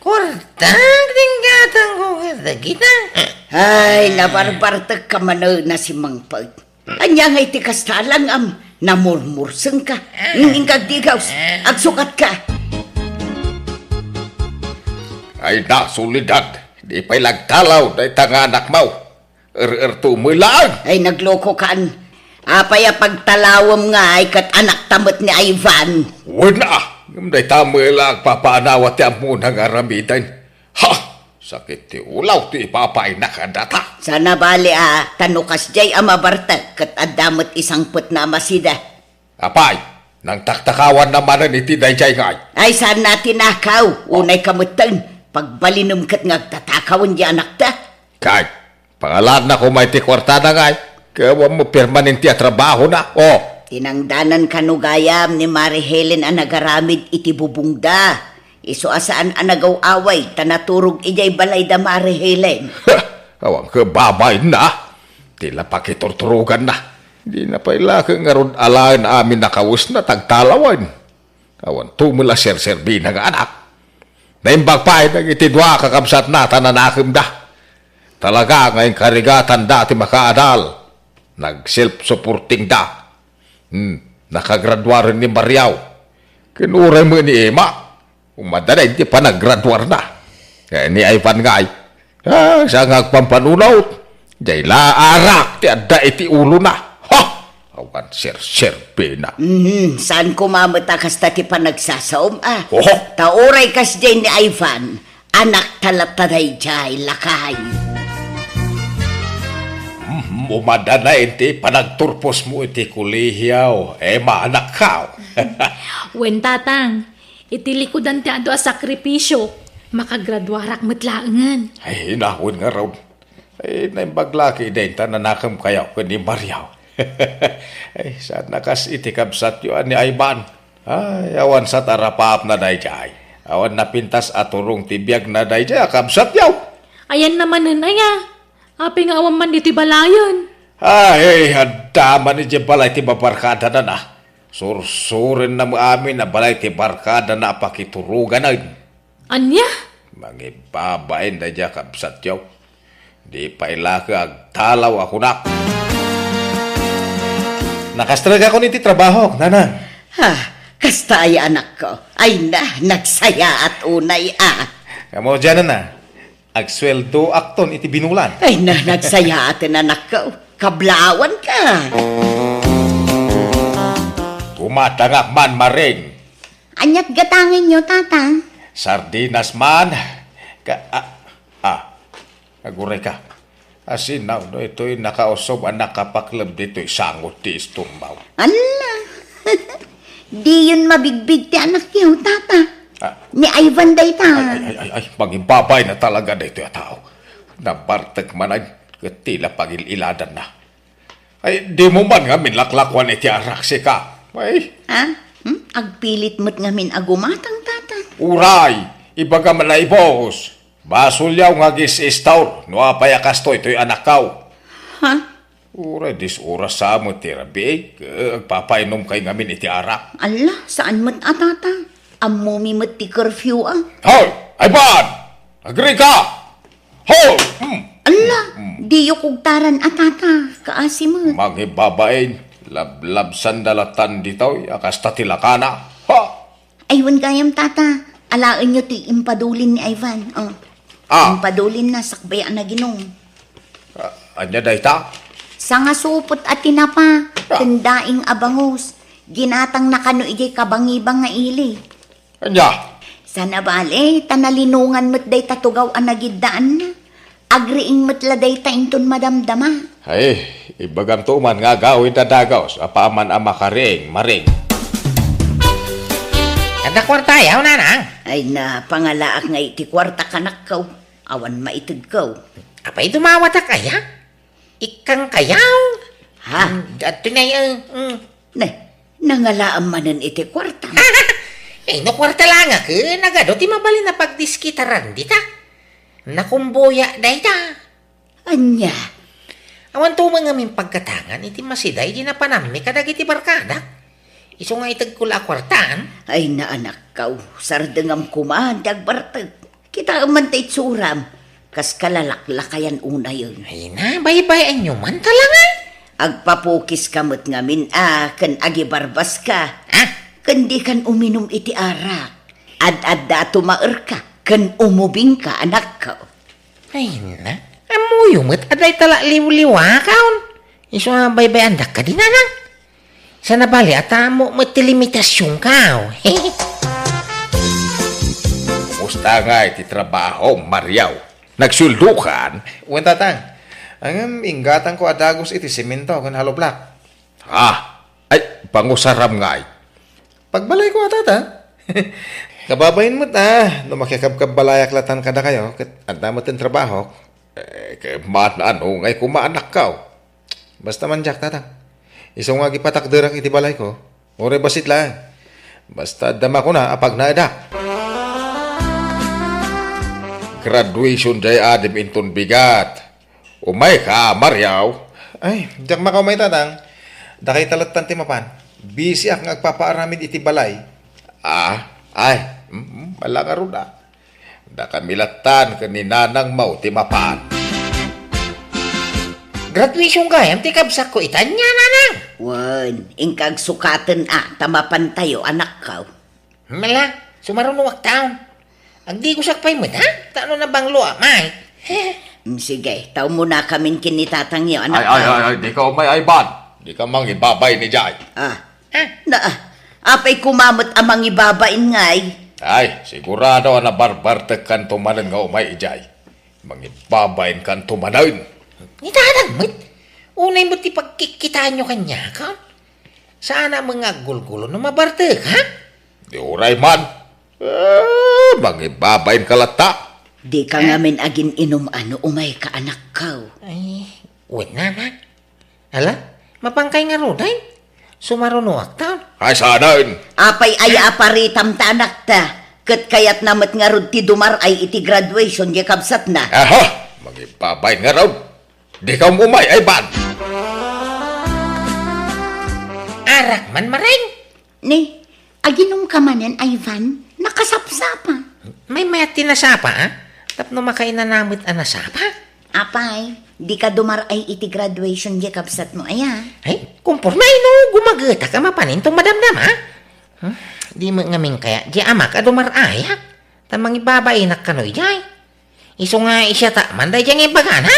Kuartak ti inggatangko kadagita. Ay, nabarbartekka manen a simmangpet. Ania ngay ti kasta, langam? Namurmursengka. Ngingkagdigaws, agsukatka. Ay na, Soledad, di pay lagtalaw dayta nga anakmo. Er-erto met laeng. Ay, naglokokan. Apay a pagtalawem ngay ket anakta met ni Ivan? Wen a, ngem dayta met la agpapaanawa ti ammona nga aramiden. Ha! Sakit ti ulaw ti ipapaaynak a data. Saan a bali a, ta no kasdiay a mabartek ket adda met isangpetna a masida. Apay, nangtaktakawanna manen iti daydiay ngay? Ay, saanna a tinakaw, unay ka metten. Pagbalinem ket nga agtatakawen di anakta. Kay, pangalaanna koma iti kuartana ngay, ket awan met permanente a trabahona. Oh. Tinangdanan kano gayam ni Mari Helen a nagaramid iti bubongda. Isu a saan a nagaw-away ta naturog idiay balayda, Mari Helen. Awan ket babainna. Ti la pakiturturoganna. Dina pay la ket ngarud alaen amin a kawesna ta agtalawen. Awan to met la serserbina nga anak. Naimbag pay dagiti dua a kakabsatna ta nanakemda. Talaga nga inkarigatanda ti makaadal. Nag-self-supportingda. Hmm, nakagraduaren ni Mariaw. Ken uray met ni Emma. Umadda daydi panagraduarna. Eh, ni Ivan ngay, ah, saan nga agpampanunot? Diay la arak ti adda iti ulona. Ha! Awan serserbina. Mhm, saan koma met a kasta ti panagsasaom, a? Oho. Ta uray kasdiay ni Ivan, anakta latta daydiay, lakay. Mhm, umadda daydi panagturposmo iti kolehio, Emma, anakko. Wen, Tatang. Iti likudan ti adu a sakripisio, makagraduarak met laengen. Ay, inawen ngarud. Ay, naimbag la ket idi ta nanakamkayo ken ni Mariaw. Ay, saan a kas iti kabsatyo a ni Ivan. Ay, awan sa tarapapna daydiay. Awan napintas a turong ti biagna daydiay a kabsatyo. Ayanna manen aya? Apay nga awan man ditoy balayen? Ay, adda man idiay balay ti babarkadana. Sursurenna met amin a balay ti barkadana a pakituroganen. Ania? Mangibabain daydiay a kabsatyo. Di pay la ket agtalaw a kunak. Nakastrek ako iti trabahok, nanang. Ha, kasta aya, anakko? Ay na, nagsayaat unay a. Kamo diay, nana. Agsueldoakton iti binulan. Ay, na, nagsayaaten, anakko. Kablawanka. Gumatangak man, Maring. Ania't gatangenyo, Tata? Sardinas man. Ka, ah, ah, aguray ka. Asinaw no itoy nakausog a nakapakleb ditoy sangot ti istumbaw. Ala! Diyon mabigbig ti anakyo, Tata. Ah. Ni Ivan dayta. Ay, ay, ay, ay, ay, mangibabain na talaga daytoy a tao. Nabartek manen ket tila pangil-iladanna. Ay, dimo man ngamin laklakuan iti arak, sika. Ay. Ha? Hmm? Agpilit met ngamin a gumatang, Tata. Uray, ibagam a naibus. Basolyaw nga agis-istor no apay a kastoy toy anakkaw. Ha? Uray, dis-oras sa met ti rabii, ket agpapainomkay ngamin iti arak. Ala, saan met a, Tata? Ammomi met ti curfew, a. Hoy! Ivan! Agrika! Hoy! Hmm. Ala, hmm, diyo kugtaran a, Tata. Kaasi met. Mangibabain, lablabsanda latan ditoy a kasta ti lakana. Ha! Ay, wen gayam, Tata. Alaenyo ti impadulin ni Ivan. Oh. Ah. Impadulin na, sakbay a naginom. Ah, ania dayta? Sangasupot a tinapa, ah, ken daing a bangus. Ginatangna kano idiay kabangibang nga ili. Ania? Sana bale, ta nalinongan met dayta tugaw a nagiddaanna. Agriing met la dayta inton madamdama. Ay, ibagamto man nga agawid a dagus, apaman a makariing, Maring. Adda kuarta, ayaw, nanang? Ay, napangalaak nga iti kuarta, kanakko. Awan maitedko. Apay dumawatak, aya? Ikkang kayaw? Ha? Mm, adto na, eh, mm. Ne, nangalaam manen iti kuarta. Eh, no kuarta la nga, ket nagadu ti mabalin a pagdiskitaran dita. Nakumboya dayta. Ania? Awan tumo ngamin pagkatangan iti masida idi napanammi kadagiti barkadak. Isu nga itedko la a kuartaan. Ay, naanakkaw, sardengam koma ti agbartek. Kitaem man ta itsuram, kas kalalaklakayan unayen. Ay na, baybay-anyo man, talangay. Agpapukiska met ngamin a ken agibarbaska. Ah? Ken dikan uminum iti arak. Ad-adda a tumaerka ken umubingka, anakko. Ay na, ammoyo met a dayta la liwliwakon. Isu a baybay-andak kadi, nanang. Sana bale a tammo met ti limitasionka, oh. Kumusta ngay ti trabaho, Mariaw? Nagsueldokan? Wen, tatang. Ngem inggatangko a dagus iti semento ken hollow block. Ah, ay, pangusaram ngay. Pagbalayko a, tatang. Kababain met a, no makikabkabbalayak latan kadakayo, ket adda met ti trabahok. Eh, ket maan-ano ngay koma, anakko? Basta man diak, tatang. Isu nga agipatakderak iti balayko. Uray bassit laeng. Basta adda makuna a pagnaedak. Graduation diay adim inton bigat. Umayka, Mariaw. Ay, diak makaumay, tatang. Dakayta lattan ti mapan. Bisiak nga agpapaaramid iti balay. Ah, ay, mm, mm, ala ngarud a. Dakami lattan ken ni nanangmo ti mapan. Graduation gayam ti kabsatko ita, ania, nanang? Wen, inka agsukaten a, ta mapantayo, anakko. Mala, sumarunoak taon. Agdigosak pay met, ha? Ta no nabangloak, may. Mm, sige, ta umunakamin ken ni tatangyo, anakko. Ay, ay, ay, ay, dika umay, Ivan. Dika mangibabain idiay. Ah, Ha? Na, apay koma met a mangibabain ngay? Ay, sigurado a nabarbartekkanto manen nga umay idiay. Mangibabainkanto manen. Ni tatang met? Unay met ti pagkikkitaanyo kaniak, ha? Saan a met nga aggulgulo no mabartek, ha? Di uray man. Eh, mangibabainka latta. Dika ngamin agin-inum a no umayka, anakko. Ay, wen, nanang. Ala, mapankay ngaruden? Sumarunoak taon. Ay, saanen? Apay aya a paritam ta anakta? Ket kayatna met ngarud ti dumar-ay iti graduation diay kabsatna. Aha! Mangibabain ngarud. Dika umay, Ivan. Arak man, Maring. Ni, aginumka manen, Ivan? Nakasapsapa. Maymayat ti nasapa, a? Tapno makainana met a nasapa? Apay, dika dumar-ay iti graduation diay kabsatmo, aya? Ay, kumporme no gumagetak a mapan inton madamdama. Hmm? Di met ngamin kayat diay amak a dumar-ayak. Ta mangibabainak kano idiay. Isu nga siak man daydiay nga imbagana?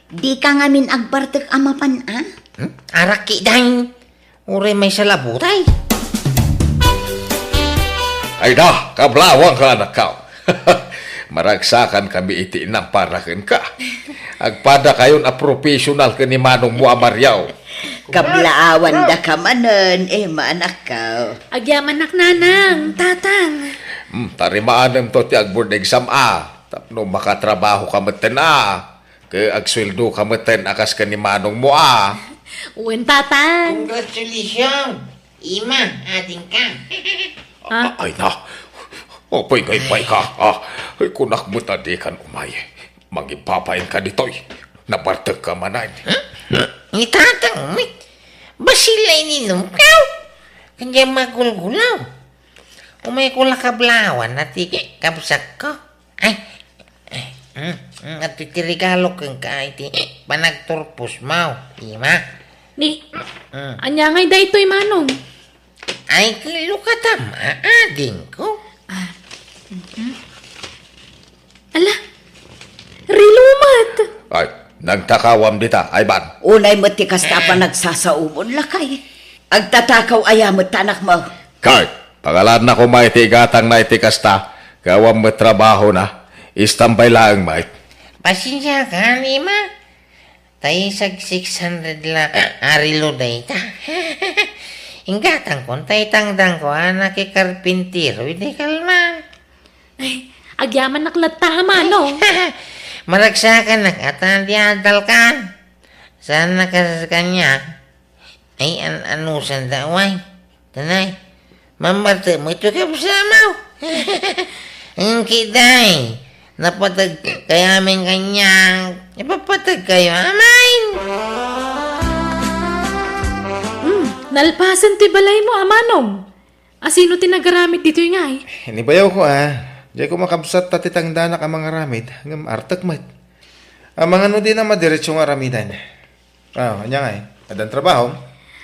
Dika ngamin agbartek a mapan, a? Hmm? Arak ketdin. Uray maysa la butay. Ay na, kablawangko, anakko. Maragsakankami iti inam para kenka. Agpadakayon a professional ken ni manongmo a Mario. Kablaawandaka manen, Emma, anakko. Agyamanak, nanang, tatang. Hmm, tarimaanento ti agboard exam a. Tapno makatrabahoka metten a. Ket agsueldoka metten a kas ken ni manongmo a. Wen, tatang. Congratulations, Emma, adingka. Ha? A-, ay na. Apay nga imbagka, a? Ay, kunak met a dikan umay. Mangibabainka ditoy. Nabartekka manen. Hmm? Ni tatang met. Bassit la ininumko. Kanya magulgulaw. Umayko la kablawan a ti kabsatko. Ay, eh, mm, mm, adtoy ti regalo kenka iti panagturposmo, Emma. Ni, Mm. ania ngay daytoy, manong? Ay, kilokata, adingko. Ah, mhm. Ala, relo met. Ay, nagtakawam dita, Ivan. Unay met ti kasta a panagsasaomon, lakay. Agtatakaw aya met ta anakmo? Kay, pangalaanna koma iti igatangna iti kasta, ket awan met trabahona. Istambay laeng met. Pasensiakan, Emma. Ta isag six hundred la a relo dayta. Inggatangkon ta itangdanko a nakikarpintero idi kalman. Ay, agyamanak latta a manong. Maragsakanak a ta di adalkan. Saan na kas kaniak? Ay, an-, anusanda, way? Tanay, mammartek met ti kabsatmo. Engki, day, napateg kay amin kaniak. Ipapategkayo amin. Hmm, nalpasen ti balaymo a manong. A sino ti nagaramid ditoy ngay? Ni bayawko, a. Dayko makabsat ta ti tangdanak a mangaramid, ngem artek met. Amangan no dina madiretso nga aramiden. Ah, ania ngay? Addan trabahom?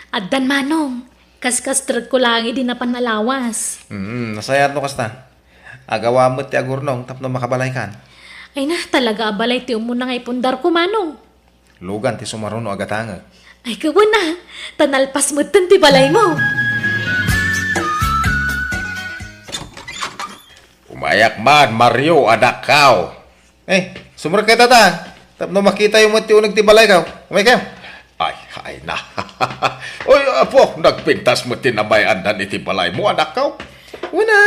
Addan, manong. Kaskastrekko laeng idi napan a lawas. Mm, nasayaat no kasta. Agawa met ti agurnong tapno makabalaykan. Ay na, talaga a balay ti umuna nga ipundarko, manong. Lugan ti sumaruno a gatangek. Ay, kawen a, ta nalpas metten ti balaymo. Umayak man, Mario, anakko. Eh, sumrekkayo, tatang. Tapno makitayo met ti uneg ti balayko. Umaykayo. Ay, ay na. Oy, apo, nagpintas met ti namay-andan iti balaymo, anakko. Wen a.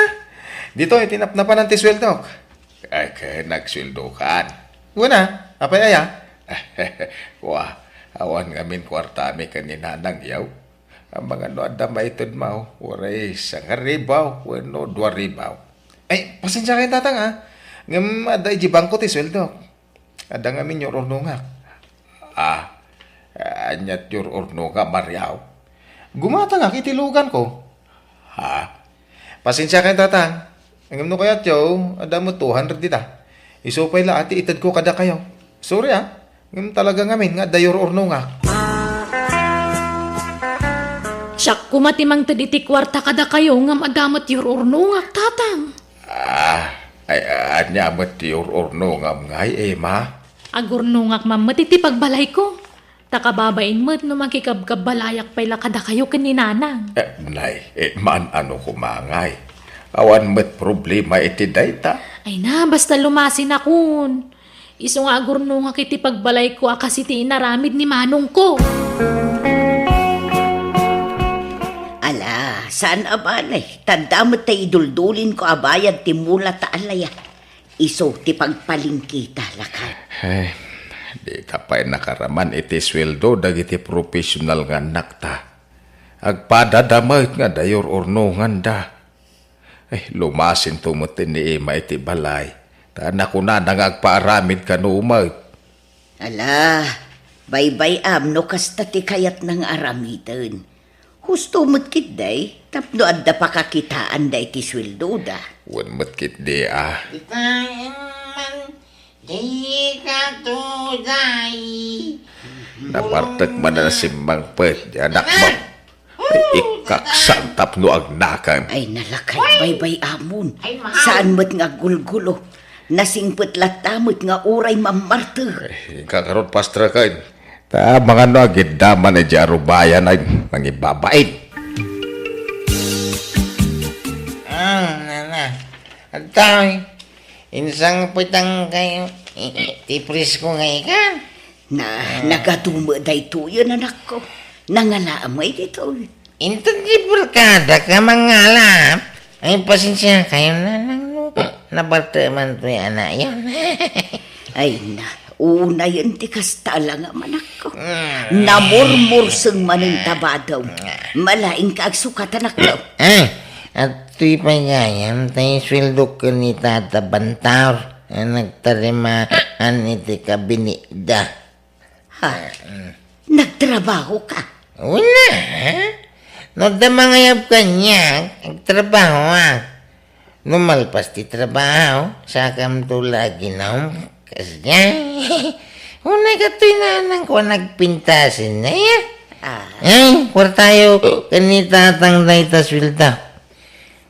Ditoy, iti napnapanan ti sueldok. Ay, ket nagsueldokan. Wen a, apay aya? Wa, awan ngamin kuartami ken ni nanangyo. Amangan no adda maitedmo, uray sangaribu wenno dua ribu. Ay, pasensiakayo, tatang, a. Ngem adda idiay bangko ti sueldok. Adda ngamin yur-urnongak. Ah, ania ti yur-urnongam, Mario? Gumatangak iti luganko. Ha? Pasensiakayo, tatang. Ngem no kayatyo, adda met two hundred dita. Isu pay la a ti itedko kadakayo. Sorry, a. Ngem talaga ngamin nga adda yur-urnongak. Siak koma ti mangted iti kuarta kadakayo ngem adda met yur-urnongak, tatang. Ah, ay, ania met ti yur-urnongam ngay, Emma? Agurnongak man met iti pagbalayko. Ta kababain met no makikabkabbalayak pay la kadakayo ken ni nanang. Eh, nay, eh, maan-ano koma ngay. Awan met problema iti dayta. Ay na, basta lumasinakon. Isu nga agurnongak iti pagbalayko a kas iti inaramid ni manongko. Ala, saan a balay. Tanda met ta iduldulinko a bayad ti mula ta alaya. Isu ti pagpalingkita, lakay. Ay, dita pay nakaraman iti sueldo dagiti professional nga annakta. Agpadada met nga adda yur-urnonganda. Ay, lumasinto met ni Emma iti balay. Ta nakunana nga agpaaramid kano met. Ala, baybay-am no kasta ti kayatna nga aramiden. Husto met ketdi, tapno adda pakakitaanda iti sueldoda. Wen met ketdi, a. Ditaen man, dika tuday. Nabartek man a simmangpet, di anakmo. Ay, ikkaksan tapno agnakan. Ay, nalakay, baybay-amon. Saan met nga aggulgulo. Nasingpet latta met nga uray mammarter. Eh, inka ngarud, pastreken. Ta mangano agidda man idiay arubayan ay mangibabain. Ah, nana. Adtoy. Insangpetankayo ti presko nga ikan. Na, nagadu met daytoyen, anakko. Nangala met ditoy. Inton ti barkadak a mangalap, ay, pasensiakayo, nanang, no nabarteman toy anakyo. Ay na, unayen ti kasta la nga manakko. Mm. Namurmurseng manen ta badaw. Malaing ka agsukat, anakko. Eh, adtoy pay gayam, tay sueldok ken ni Tata Bantaur a nagtarimaan iti kabinetda. Ha? Mm. Nagtrabaho ka? Wen, ha? No adda mangayab kaniak, agtrabahoak. No malpas ti trabaho, sakamto la aginom. Kasdiay. Unay katoy nanangko a nagpintasen, aya? Ah. Eh, kuartayo ken ni tatang dayta suelda.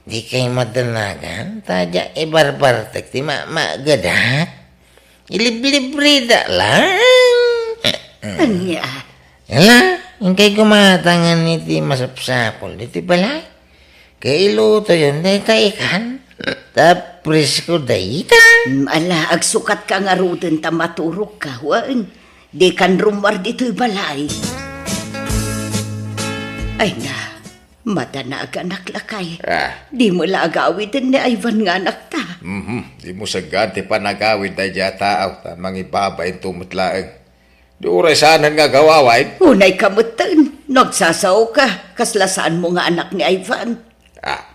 Dikay madanagan, ta diak ibarbartek ti mamagedak. Iliblibrida lang. Ania? Ala, inkay gumatangan iti masapsapul ditoy balay. Kailutoyon dayta ikan. Ta presko dayta. Mm, ala, agsukat ka ngaruden ta maturog ka, wen. Dikan rummuar ditoy balay. Ay na, madanaganak, lakay. Ah. Dimo la agawiden ni Ivan nga anakta. Mhm, dimo saggaan ti panagawid daydiay a tao, ta mangibabain to met laeng. Di uray saanen nga agaw-awayen. Unay ka metten, no agsasao ka, kasla saanmo nga anak ni Ivan. Ah.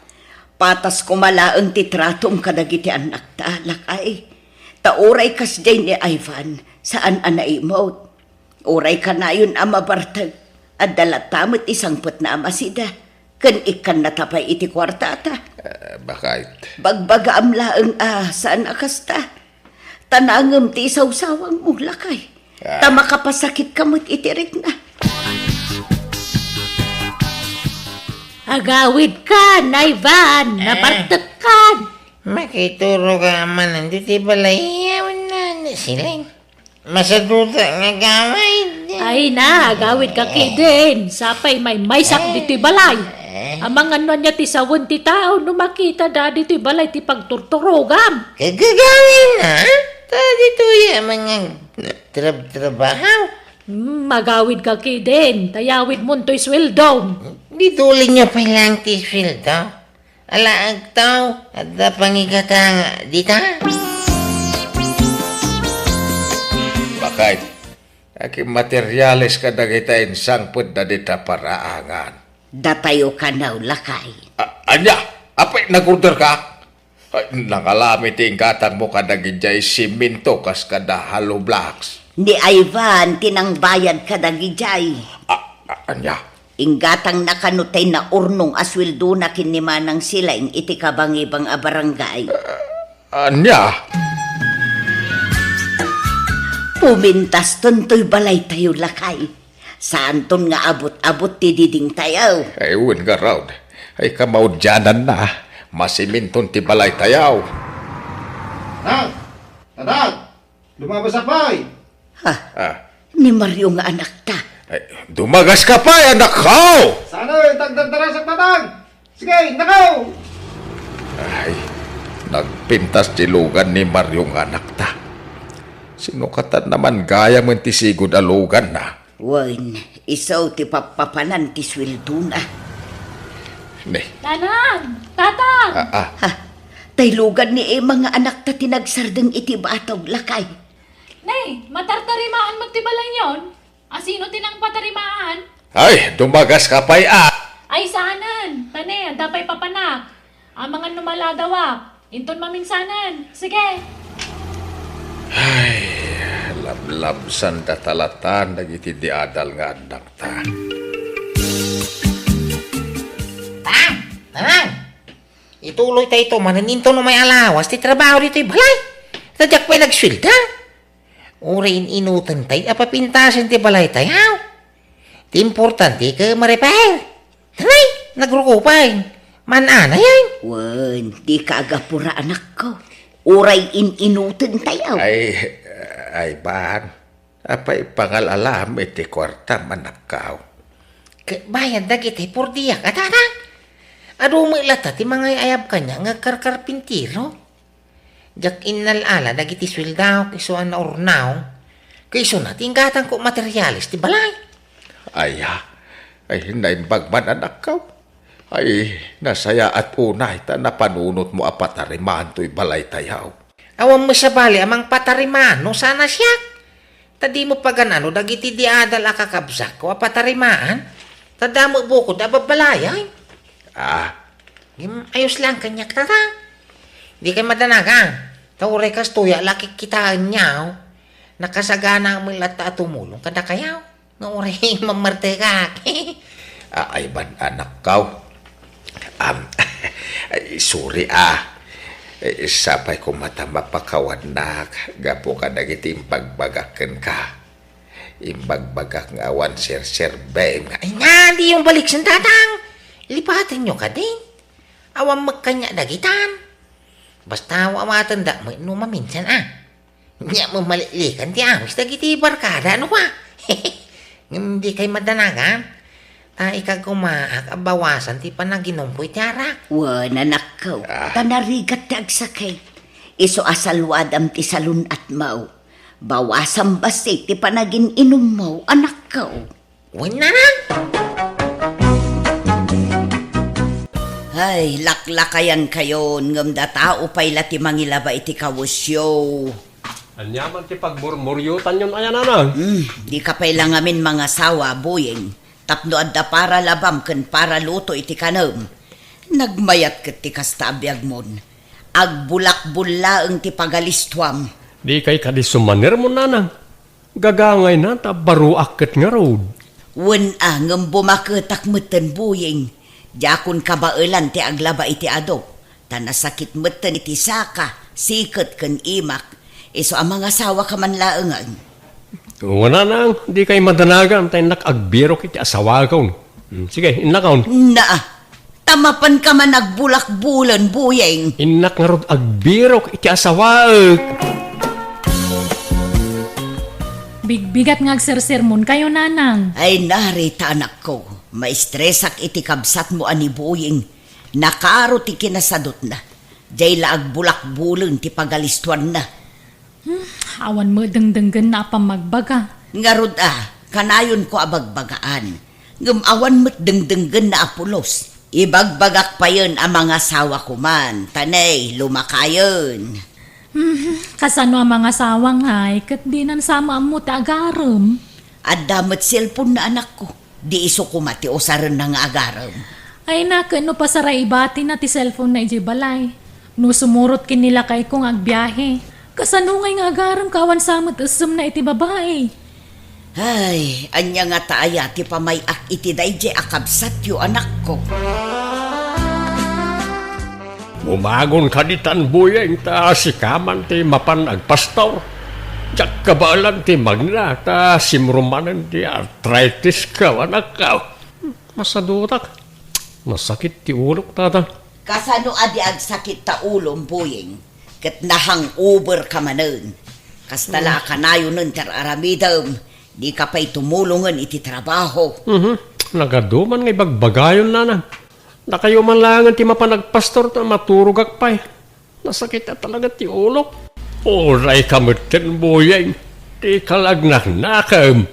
Patas koma laeng ti tratom kadagiti annakta, lakay. Ta uray kasdiay ni Ivan, saan a naimut. Uray kanayon a mabartek, adda latta met isangpetna a masida, ken ikkannata pay iti kuartata. Ah, bakit? Bagbagaam laeng a saan a kasta. Ta nangem ti isawsawangmo, lakay. Ah. Ta makapasakitka met iti rikna. Agawidkan, Ivan, eh, nabartekkan. Makituro ka man ditoy balay, awan na, ni Siling. Masaduta nga agawid. Ay na, agawidka ketdin. Sapay maymaysak ditoy balay. Amangan no ania ti sawen ti tao no makitada ditoy balay ti pagturturogam. Kagagawin na? Ta ditoy a mga trab-trabaho. Hmm, agawidka ketdin. Ta yawidmon toy sueldom. Di tuling niya pay lang ti sueldo. Ala, agtaw, adda pangigakanga dita? Bakit? Akin materiales kadagita insangpetda dita paraangan. Datayo kano, lakay. A-, ania? Apay, nag-order ka? Ay, nangalami ti inggatangmo kadagidiay siminto kas kada hollow blocks. Ni Ivan ti nangbayad kadagidiay. A-, a-, ania? Inggatangna kano tay naurnong a sueldona ken ni Manang Silaing iti kabangibang a barangay. Ah, ania? Pumintaston toy balaytayo, lakay. Saanton nga abut-abut ti didingtayo. Ay, wen ngarud. Ay, kamaudiananna. Masiminton ti balaytayo. Tang! Tatang! Dumagasta pay! Ha? Ah. Ni Mario nga anakta. Ay, dumagasta pay, anakko! Saan, eh, tagdardarasak, Tatang? Sige, nakaw! Ay, nagpintas ti lugan ni Mario nga anakta. Sinukatanna man gayam ti sigud a luganna. Wen, isu ti pappapanan ti sueldona. Ne. Nanang! Tatang! Ah, ah. Ha? Tay lugan ni Emma nga anakta ti nagsardeng iti batog, lakay. Ne, matartarimaan met ti balayyon? A sino ti nangpatarimaan? Ay, dumagasta pay a! Ay, saanen. Ta ne, adda pay papanak. Amangan no maladawak. Inton maminsanen. Sige. Ay, lablabsanda talatan dagiti di adal nga annakta. Tang! Tang! Ituloytayo manen inton umay a lawas ti trabaho ditoy balay. Ta diak pay nagsuelda. Uray in-inutentayo a papintasen ti balaytayo. Ti importante ket ma-repair. Tanay, nagruko pay. Man-anayan. Wen, dika agapura, anakko. Uray in-inutentayo. Ay, ay, ban. Apay pangal-alam iti kuartam, anakkaw? Ket bayad dagiti purdiak, a, tatang. Adu met latta ti mangay-ayab kaniak nga agkarkarpintiro. Diak innal-ala dagiti sueldaok isu a naurnaw, ket isuna ti inggatangko materiales ti balay. Aya, ay, naimbag man, anakkaw. Ay, nasayaat unay ta napanunotmo a patarimaan toy balaytayo. Awan met sabali a mangpatarimaan no saan a siak. Ta dimo pagan-ano dagiti di adal a kakabsatko a patarimaan, ta damo bukod a babbalayay. Ah. Ngem ayos laeng kaniak, tatang. Dikay madanagan, ta uray kastoy a la kikkitaenyo, nakasaganaak met latta a tumulong kadakayo. Nga uray mammartekak. Ah, ay ban, anakkaw. Am, ay, sorry, ah. Eh, sapay koma ta mapakawannak gapu kadagiti imbagbagak kenka. Imbagbagak nga awan serserbem nga Ay na, diyong baliksen, tatang. Lipatenyo kadin. Awan met kaniak dagitan. Basta awatendak met no maminsan, ah. Nia, mamaliklikan ti awis dagiti barkada, ano, a? Ngem dikay madanagan, ta ikagumaak a bawasan ti panaginumko iti arak. Wen, anakko, Ah. ta narigat ti agsakit. Isu a saluadam ti salun-atmo. Bawasam bassit ti panagin-inummo, anakko. Wen, nanang! Ay, laklakayankayon, ngem datao pay la ti mangilaba iti kawesyo. Ania man ti pagmurmuriotanyon aya, nanang? Hmm, dika pay la ngamin mangasawa, Buyeng, tapno adda para labam ken para luto iti kanem. Nagmayat ket ti kasta a biagmon. Agbulakbul laeng ti pagalistuam. Dikay kadi sumanermon, nanang? Gagangayna ta baroak ket ngarud. Wen a, ngem bumaketak metten, Buyeng. Diakon kabaelan ti aglaba iti ado, ta nasakit metten iti saka, siket ken imak. Isu a mangasawaka man laengen. Wen, nanang, dikay madanagan ta innak agbirok iti asawakon. Hmm, sige, innakon. Naa, ta mapanka man agbulakbulen, Buyeng. Innak ngarud agbirok iti asawaek. Bigbigat nga agsersermonkayo, nanang. Ay, narita, anakko. Maistresak iti kabsatmo a ni Buyeng. Nakaro ti kinasadutna. Diay la agbulakbulen ti pagalistuanna. Hmm, awan met dengdenggenna a pammagbaga. Ngarud a, kanayonko a bagbagaan. Ngem awan met dengdenggenna a pulos. Ibagbagak payen a mangasawa koman, ta ne, lumakayen. Hmm, kasano a mangasawa ngay, ket dinan sa maammo ti agarem? Adda met cellphone na anakko. Di isu koma ti usarenna nga agarem. Ay na, ket no pasaraibatina ti cellphone na idiay balay. No sumurot ken ni lakayko nga agbiahe. Kasano ngay nga agarem ka awan sa met essemna iti babai? Ay, ania ngata aya ti pamay-ak iti daydiay a kabsatyo, anakko? Umagon kadi tan, Buyeng, ta sika man ti mapan agpastor. Diak kabaelan ti magna, ta simro manen ti arthritis ko, anakko. Masadutak. Nasakit ti ulok, tata. Kasano a di agsakit ta ulom, Buyeng? Ket na-hangover ka manen. Kasta la a kanayonen ti ar-aramidem. Dika pay tumulongen iti trabaho. Mhm. Nagadu man nga ibagbagayon, nanang. Dakayo man laengen ti mapan agpastor ta maturogak pay. Nasakit a talaga ti ulok. Uray ka metten, Buyeng. Dika la agnaknakem.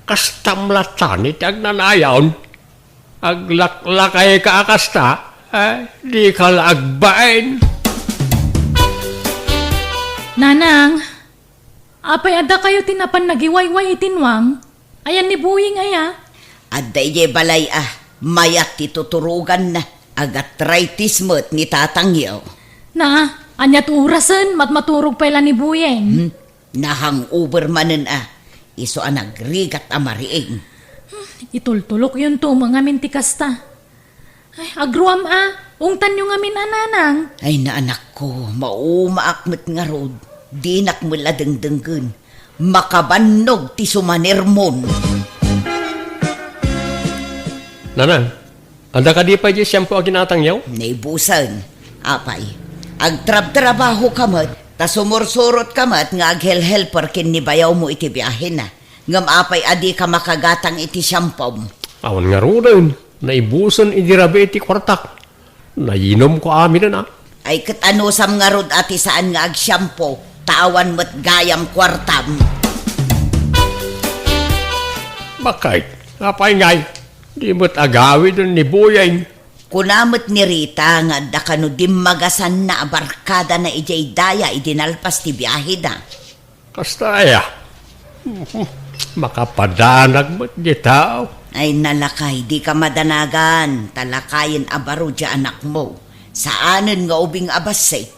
Kastam latta ni ti agnanayon. Aglaklayka a kasta, eh, dika la agbain. Nanang, apay adda kayo ti napan nagiwayway iti nuang? Ayan ni Buying aya? Adda idiay balay a, mayat ti tuturuganna. Agatritis met ni tatangyo. Na, aniat orasen, matmaturog pay la ni Buying? Hmm? Na-hangover manen a, isu a nagrigat a mariing. Hmm, itultulokyonto met ngamin ti kasta. Ay, agruam a, ungtanyo ngamin a, nanang. Ay, naanakko, maumaak met ngarud. Dinak met la dengdenggen. Makabannog ti sumanermon. Nanang, adda kadi pay diay shampoo a ginatangyo? Naibusen. Apay, Agtrabtrabahoka met, ta sumursurotka met nga aghelhelper ken ni bayawmo iti biahena. Ngem apay a dika makagatang iti siampom? Awan ngaruden, naibusen idi rabii ti kuartak. Nayinomko aminen a. Ay ket anusam ngarud a ti saan nga agsiampo, ta awan met gayam kuartam. Bakit? Apay ngay? Di met agawiden ni Buyeng. Kuna met ni Rita nga adda kano dimmagasanna a barkadana idiay daya idi nalpas ti biaheda. Kasta aya? Makapadanag met di tao. Ay, nalakay, dika madanagan, ta lakayen a baro di anakmo. Saanen nga ubing a bassit.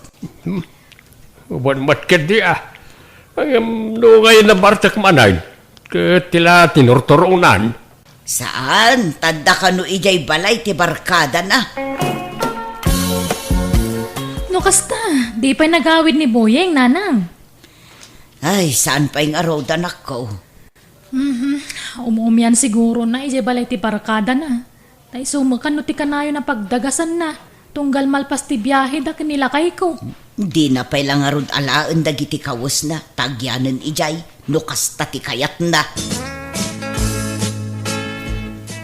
Wen met ketdi a. Ngem no ngay nabartek manen, ket ti la tinurturonan. Saan, ta adda kano idiay balay ti barkadana. No kasta, di pay nagawid ni Buyeng, nanang. Ay, saan pay ngarud, anakko? Mhm. Um-umian sigurona idiay balay ti barkadana. Ta isu met kano ti kanayon a pagdagasanna, tunggal malpas ti biaheda ken ni lakayko. Dina pay la ngarud alaen dagiti kawesna, ta agyanen idiay, no kasta ti kayatna.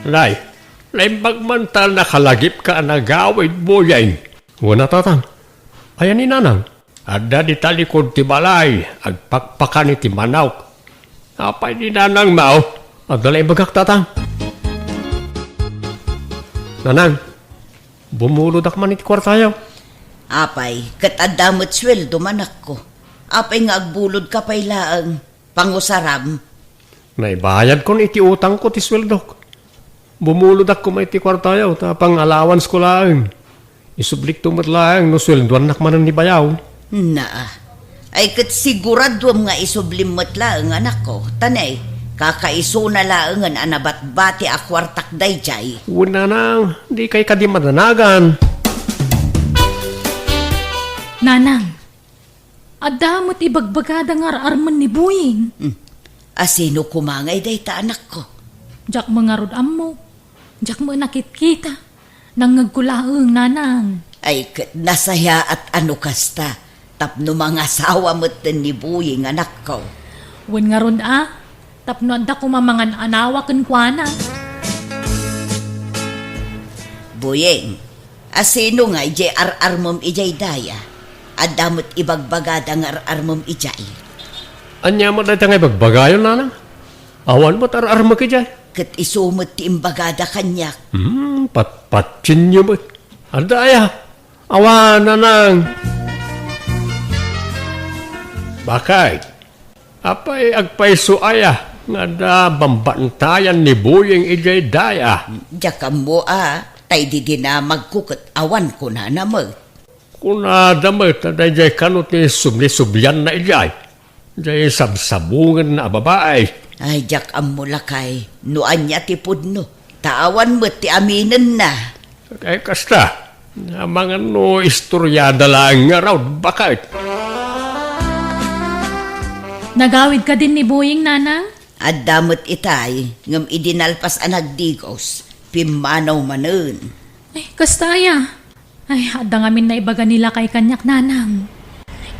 Nay, naimbag man ta nakalagipka a nagawid, Buyeng. Wen a, tatang. Aya ni nanang? Adda di talikud ti balay, agpakpakan iti manok. Apay ni nanangmo? Adda la ibagak, tatang. Nanang, bumulodak man iti kuartayo. Apay, ket adda met sueldo, anakko. Apay nga agbulodka pay laeng? Pangusaram. Naibayadkon iti utangko ti sueldok. Bumulodak koma iti kuartayo, ta pang-allowance ko laeng. Isublikto met laeng no sueldoannak manen ni bayaw. Naa. Ay ket siguraduem nga isublim met laeng, anakko. Ta ne, kakaisuna laengen a nabatbati a kuartak daydiay. Wen, nanang, dikay kadi madanagan. Nanang, adda met ibagbagada nga ar-armen ni Buyeng. Hmm. Asino koma ngay dayta, anakko? Diak met ngarud ammo. Diak met nakitkita. Nangngegko laeng, nanang. Ay, ket nasayaat a no kasta, tapno mangasawa metten ni Buyeng, anakko. Wen ngarud a, tapno adda koma mangan-anawa kenkuana. Buyeng, asino ngay diay ar-armem idiay daya? Adda met ibagbagada nga ar-armem idiay. Ania met dayta nga ibagbagayo, nanang? Awan met ar-armek idiay. Ket isu met ti imbagada kaniak. Hmm, patpatsienyo met. Adda aya? Awan, nanang. Bakit? Apay agpayso aya nga adda bambantayan ni Buyeng idiay daya? Diak ammo a, ta idi dinamagko ket awan kunana met. Kunada met a daydiay kano ti subli-sublianna idiay, diay sabsabungenna a babai. Ay, diak ammo, lakay, no ania ti pudno, ta awan met ti aminenna. Ay, kasta, amangan no istoriada laeng ngarud, bakit? Nagawid kadin ni Buyeng, nanang? Adda met itay, ngem idi nalpas a nagdigos, pimmanaw manen. Ay, kasta aya? Ay, adda ngamin naibaga ni lakay kaniak, nanang.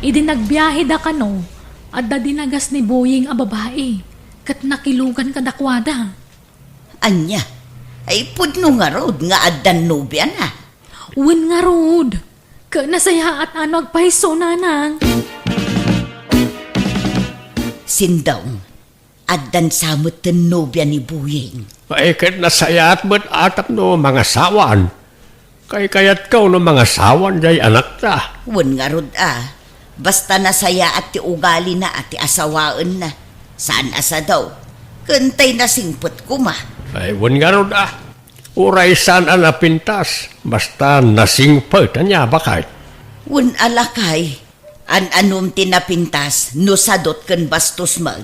Idi nagbiaheda kano, adda dinagas ni Buyeng a babai, ket nakilugan kadakuada. Ania? Ay, pudno ngarud nga addan nobiana? Wen ngarud. Ket nasayaat a no agpayso, nanang. Sindong, addan sa metten nobia ni Buyeng. Ay, ket nasayaat met a tapno mangasawaan. Kaykayatko no mangasawaan diay anakta. Wen ngarud a, basta nasayaat ti ugalina a ti asawaenna. Saan a sadaw. Ket tay nasingpet koma. Ay, wen ngarud a. Uray saan a napintas, basta nasingpet, ania, bakit? Wen a, lakay, an-anom ti napintas no sadot ken bastos met.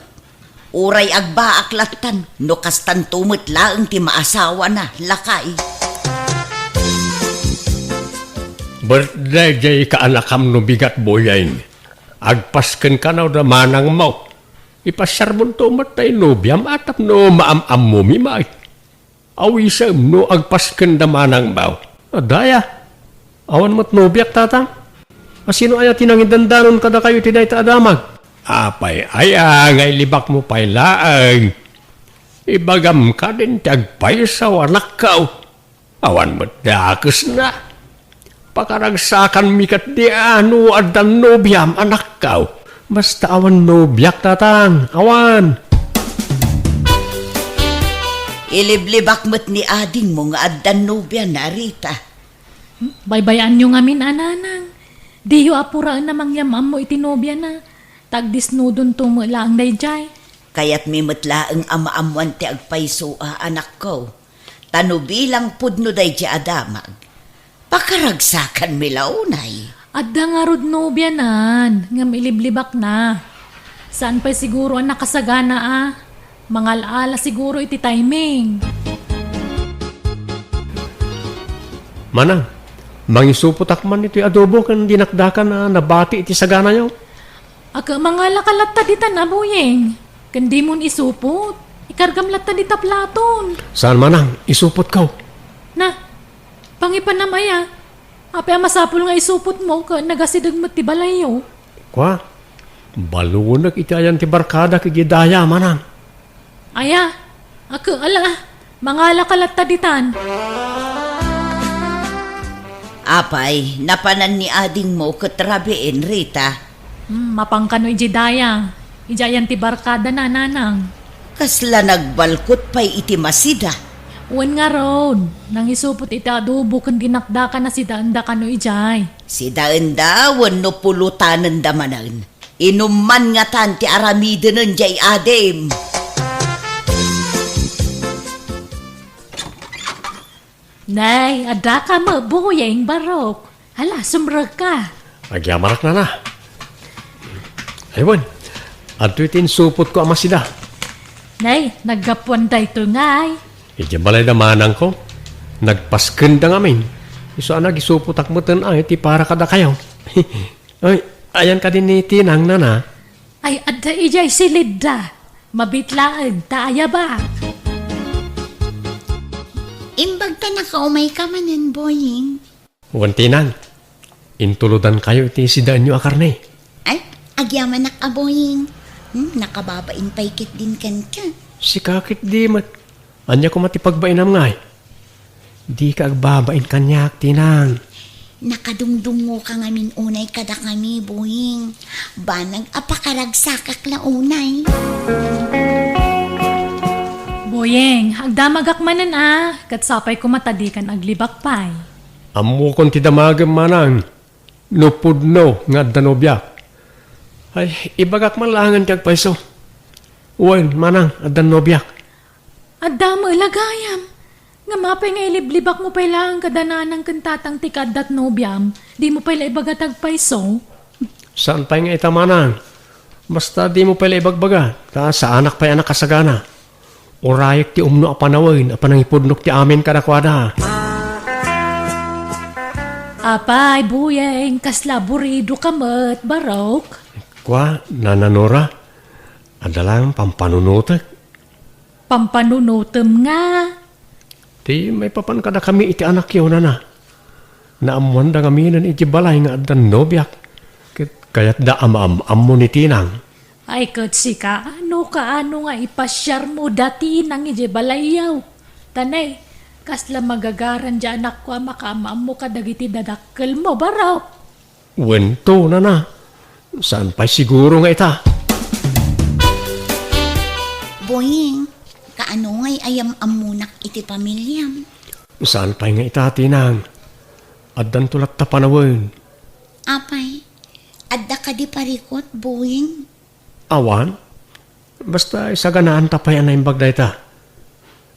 Uray agbaak lattan no kastanto met laeng ti maasawana, lakay. Birthday diay kaanakam no bigat, Buyeng. Agpasken kano da manangmo. Ipasiarbonto met tay nobiam a tapno maam-ammomi met. Awisem no agpasken da manangmo. Adda aya? Awan met nobiak, tatang. Asino aya ti nangidandanon kadakayo iti dayta a damag? Apay aya nga ilibakmo pay laeng? Ibagam kadin ti agpayso, anakko. Awan met dakesna. Pakaragsakanmi ketdi a no addan nobiam, anakko. Basta awan nobiak, tatang. Awan. Iliblibak met ni adingmo nga addan nobiana, Rita. Baybay-anyo ngamin a nanang. Diyo apuraen a mangyam-ammo iti nobiana. Ta agdisnudonto met laeng daydiay. Kayatmi met laeng a maammoan ti agpayso a, anakko. Ta no bilang pudno daydiay a damag, pakaragsakanmi la unay. Adda ngarud nobianan, ngem iliblibakna. Saan pay siguro a nakasagana a. Mangal-ala siguro iti timing. Manang, mangisupotak man iti adobo ken dinakdakan a nabati iti saganayo. Aga, mangalaka latta ditan a, Boyeng. Ken dimon isupot. Ikargam latta dita platon. Saan, manang, isupotko. Na, pangipanam aya. Apay a masapul nga isupotmo ket nagasideg met ti balayyo. Kua, balunek iti ayan ti barkadak idiay daya, manang. Aya, aga, ala, mangalaka latta ditan. Apay, napanan ni adingmo ket rabiin, Rita? Hmm, mapan kano idiay daya. Idiay ayan ti barkadana, nanang. Kasla nagbalkot pay iti masida. Wen ngarud, nangisupot iti adobo ken dinakdakan a sidaenda kano idiay. Sidaenda wenno pulotanenda manen. Inumman ngatan ti aramidenen diay adim. Nay, addaka met, Boyeng, barok. Hala, sumrekka. Agyamanak, nana. Ay, wen, adtoy ti insupotko a masida. Nay, naggapuan daytoy ngay. Idiay balayda manangko, nagpaskenda ngamin. Isu a nagisupotak meten ay ti para kadakayo. Ay, ayan kadi ni Tinang, nana? Ay, adda idiay silidda. Mabitlaeng ta ayabak. Imbag ta nakaumayka manen, Boying. Wen, Tinang, intulodankayo iti sidaenyo a karne. Ay, agyamanak a, Boying. Hmm, nakababain pay ketdin kenka. Sika ketdi met. Ania koma ti pagbainam ngay? Dika agbabain kaniak, Tinang. Nakadungdungoka ngamin unay kadakami, Boying. Banag a pakaragsakak la unay. Boying, agdamagak manen a, ket sapay koma ta dikan aglibak pay. Ammokon ti damagem, manang. No pudno nga adda nobiak. Ay, ibagak man laengen ti agpayso. Wen, manang, addan nobiak. Adda met la gayam. Ngem apay nga iliblibakmo pay laeng kada nanang ken tatang ti kaaddat nobiam? Dimo pay la ibaga ti agpayso? Saan pay nga ita, manang? Basta dimo pay la ibagbaga, ta saanak pay a nakasagana. Urayek ti umno a panawen a panangipudnok ti amin kadakuada. Apay, Boying, kasla aburidoka met, barok? Kua, Nana Nora, adda laeng pampanunotek. Pampanunotem nga? Ti maipapan kadakami iti anakyo, nana. Naammoanda ngaminen iti balay nga addan nobiak, ket kayatda a maam-ammo ni Tinang. Ay, ket sika, no kaano nga ipasiarmo da Tinang idiay balayyo? Ta nay, kasla magagaran diay anakko a makaam-ammo kadagiti dadakkelmo, barok. Wen to, nana. Saan pay siguro nga ita? Boying, kaano ngay a yam-ammonak iti pamiliam? Saan pay nga ita, Tinang. Addanto latta panawen. Apay, adda kadi parikut, Boying? Awan. Basta isaganaanta pay a naimbag dayta.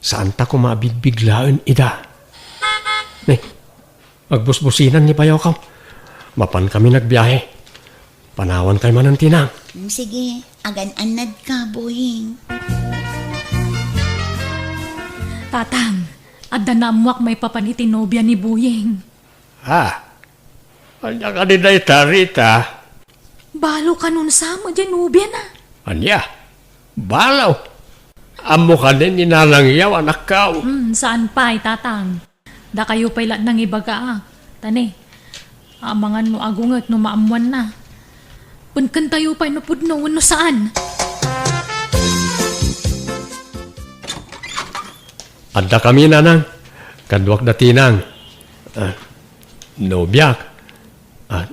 Saanta koma a bigbiglaen ida. Ne, agbusbusinan ni bayokaw. Mapankami nagbiahe. Panawankayo manen, Tinang. Mm, sige, agan-annadka, Boying. Tatang, adda naammoak maipapan iti nobia ni Boying. Ha? Ania kadi dayta, Rita? Balo kanon sa met diay nobiana. Ania? Balo? Ammo kadi ni Nanang Yaw, anakko? Hmm, saan pay, Tatang. Dakayo pay la nangibaga a. Ta ne, Amangan no agunget no maammuanna. Penkentayo pay no pudno wenno saan. Adda kami, Nanang. Kaduak da Tinang. Ah, nobiak. Ah,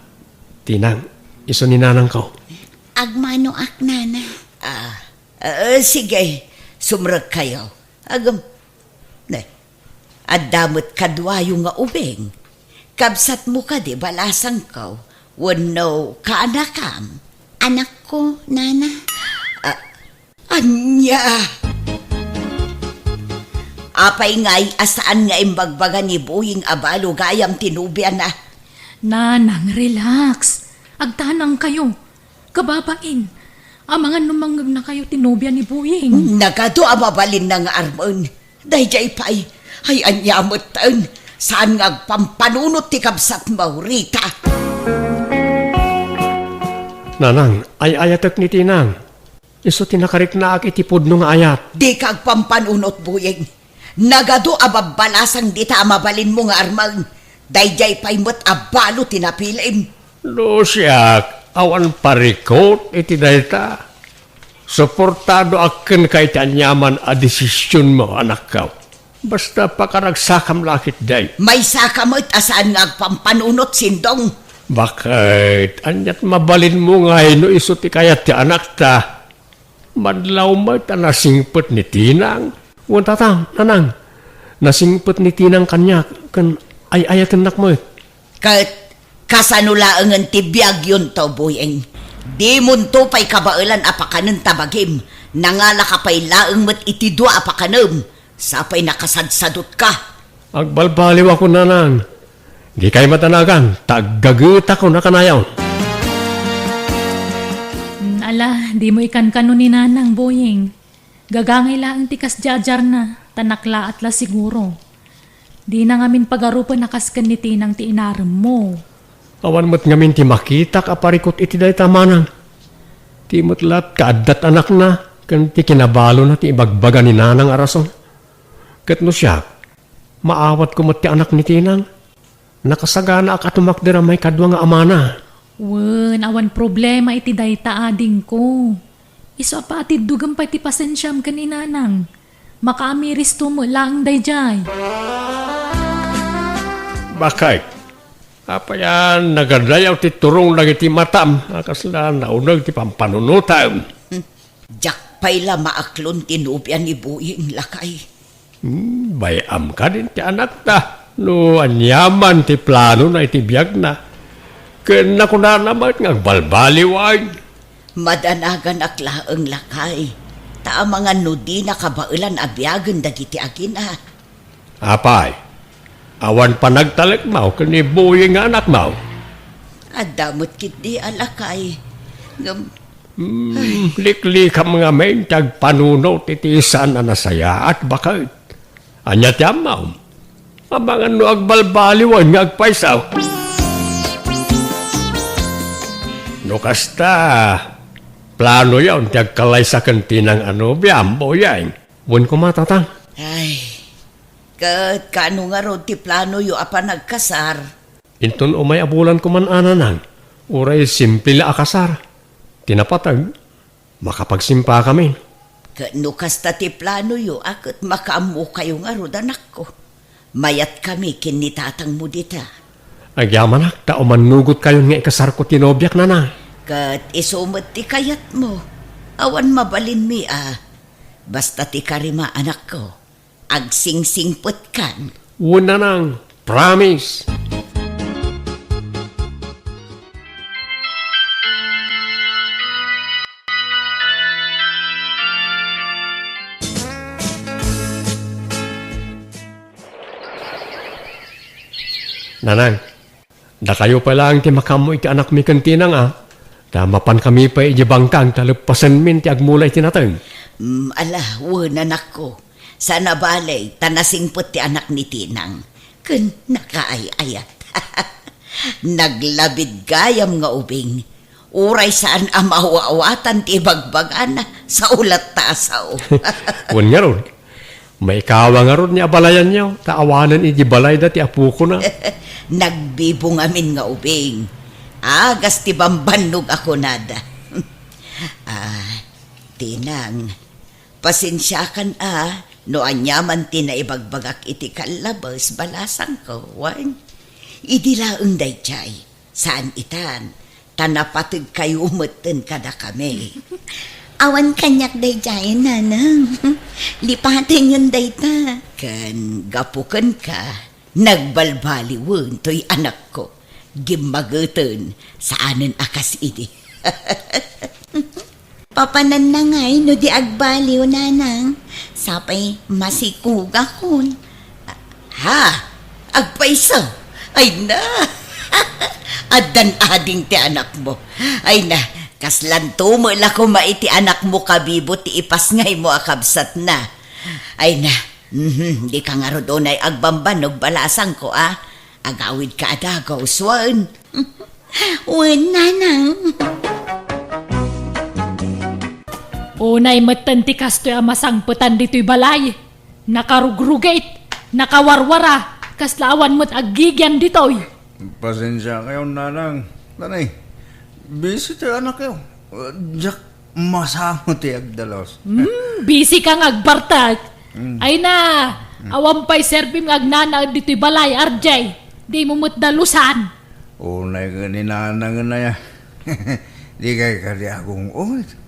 Tinang, isu ni Nanangko. Agmanoak, Nana. Ah, eh, sige, sumrekkayo. Agam, ne, adda met kaduayo nga ubing. Kabsatmo kadi balasangko, wenno kaanakam? Anakko, Nana. Ah, ania? Apay ngay a saan nga imbagbaga ni Boying a balo gayam ti nobiana? Nanang, relax. Agtanangkayo. Kababain, amangan no mangngegnakayo ti nobia ni Boying. Nagadu a mabalinna nga armen. Daydiay pay, ay ania metten, saan nga agpampanunot ti kabsatmo, Rita? Nanang, ay-ayatek ni Tinang. Isu ti nakariknaak iti pudno nga ayat. Dika agpampanunot, Boying. Nagadu a babbalasang dita a mabalinmo nga armen. Daydiay pay met a balo ti napilim. No siak, awan parikut iti dayta. Suportadoak kenka iti aniaman a desisionmo, anakko. Basta pakaragsakam la ketdi. Maysaka met a saan nga agpampanunot, Sindong. Baket, aniat mabalinmo ngay no isu ti kayat ti anakta? Madlaw met a nasingpet ni Tinang. Wen, Tatang, Nanang, nasingpet ni Tinang kaniak ken ay-ayatennak met. Ket kasano laengen ti biagyonto, Boying? Dimonto pay kabaelan a pakanen ta bagim. Nangalaka pay laeng met iti dua a pakanem. Sa pay nakasadsadutka. Agbalbaliwakon, Nanang. Dikay madanagan, ta aggagetakon a kanayon. Mm, ala, dimo ikankano ni Nanang, Boying. Gagangay laeng ti kasdiadiarna, ta naklaat la siguro. Dina ngamin pagarupen a kas ken ni Tinang ti inaremmo. Awan met ngamin ti makitak a parikut iti dayta, Manang. Ti met laat kaaddat anakna, ken ti kinabalona ti ibagbaga ni Nanang a rason. Ket no siak, maawatko met ti anak ni Tinang. Nakasaganaak a tumakder a maikadua nga amana. Wen, awan problema iti dayta, adingko. Isu a paatiddogem pay ti pasensiam ken ni Nanang. Makaamiristo met laeng daydiay. Baket, apay a nagadayaw ti turong dagiti matam a kasla nauneg ti pampanunotam? Diak pay la maaklon ti nobia ni Boying, lakay. Hmm, bay-am kadin ti anakta no aniaman ti planona iti biagna. Ken nakunana met nga agbalbaliwen. Madanaganak laeng, lakay, ta amangan no dina kabaelan a biagen dagiti agina. Apay, awan panagtalekmo ken ni Boying nga anakmo? Adda met ketdi a lakay. Ngem Hmm, liklikam ngamin ti agpanunot iti saan a nasayaat, baket. Ania ti ammom? Amangan no agbalbaliwen nga agpayso. No kasta, planoyon ti agkalaysa ken Tinang a nobiam, Boying? Wen koma, Tatang. Ay, ket kaano ngarud ti planoyo a panagkasar? Inton umay a bulan koma, Nanang, uray simple la a kasar. Ti napateg, makapagsimpakamin. Ket no kasta ti planoyo a ket makaammokayo ngarud, anakko, mayatkami ken ni tatangmo dita. Agyamanak ta umannugotkayon nga ikasarko ti nobiak, Nanang. Ket isu met ti kayatmo. Awan mabalinmi a. Basta ti karima, anakko. Agsingsingpetkan. Wen, Nanang, promise. Nanang, dakayo pay laeng ti makaammo iti anakmi ken Tinang a, ta mapankami pay idiay bangkag ta leppasenmin ti agmula iti nateng. Mm, ala, wen, anakko. Saan a bale, ta nasingpet ti anak ni Tinang. Ken nakaay-ayat. Naglabid gayam nga ubing. Uray saan a maaw-awatan ti ibagbagana, sao latta a sao. Wen ngarud, Maikawa ngarud ni abalayanyo, ta awanen idi balayda ti apokona. Nagbibo ngamin nga ubing. Agas ti bambannog a kunada. Ah, Tinang, pasensiakan a no aniaman ti naibagbagak iti kallabes, balasangko, wen? Idi laeng daydiay, saan itan, ta napategkayo metten kadakami. Awan kaniak daydiayen, nanang. Lipatenyon dayta. Ken gapu kenka, nagbalbaliwen toy anakko. Gimmageten, saanen a kas idi. Papananna ngay no di agbaliw, nanang. Sapay masikugakon. Ha? Agpayso? Ay na! Addan ading ti anakmo. Ay na, kaslanto met la koma iti anakmo kabibo ti ipasngaymo a kabsatna. Ay na, mhm, dika ngarud unay agbambannog, balasangko a. Agawidka a dagus, wen? Wen, nanang. Unay metten ti kastoy a masangpetan ditoy balay. Nakarugrugit, nakawarwara, kasla awan met aggigian ditoy. Pasensiakayo, nanang. Tanay, busy ti anakyo. Diak masango ti agdalos. Hmm, busy ka nga agbartek. Hmm. Ay na, hmm, awan pay serbim nga agnanaed ditoy balay, R J. Dimo met dalusan. Unay ket ni nanang aya. Di kay kadi agung-ungit.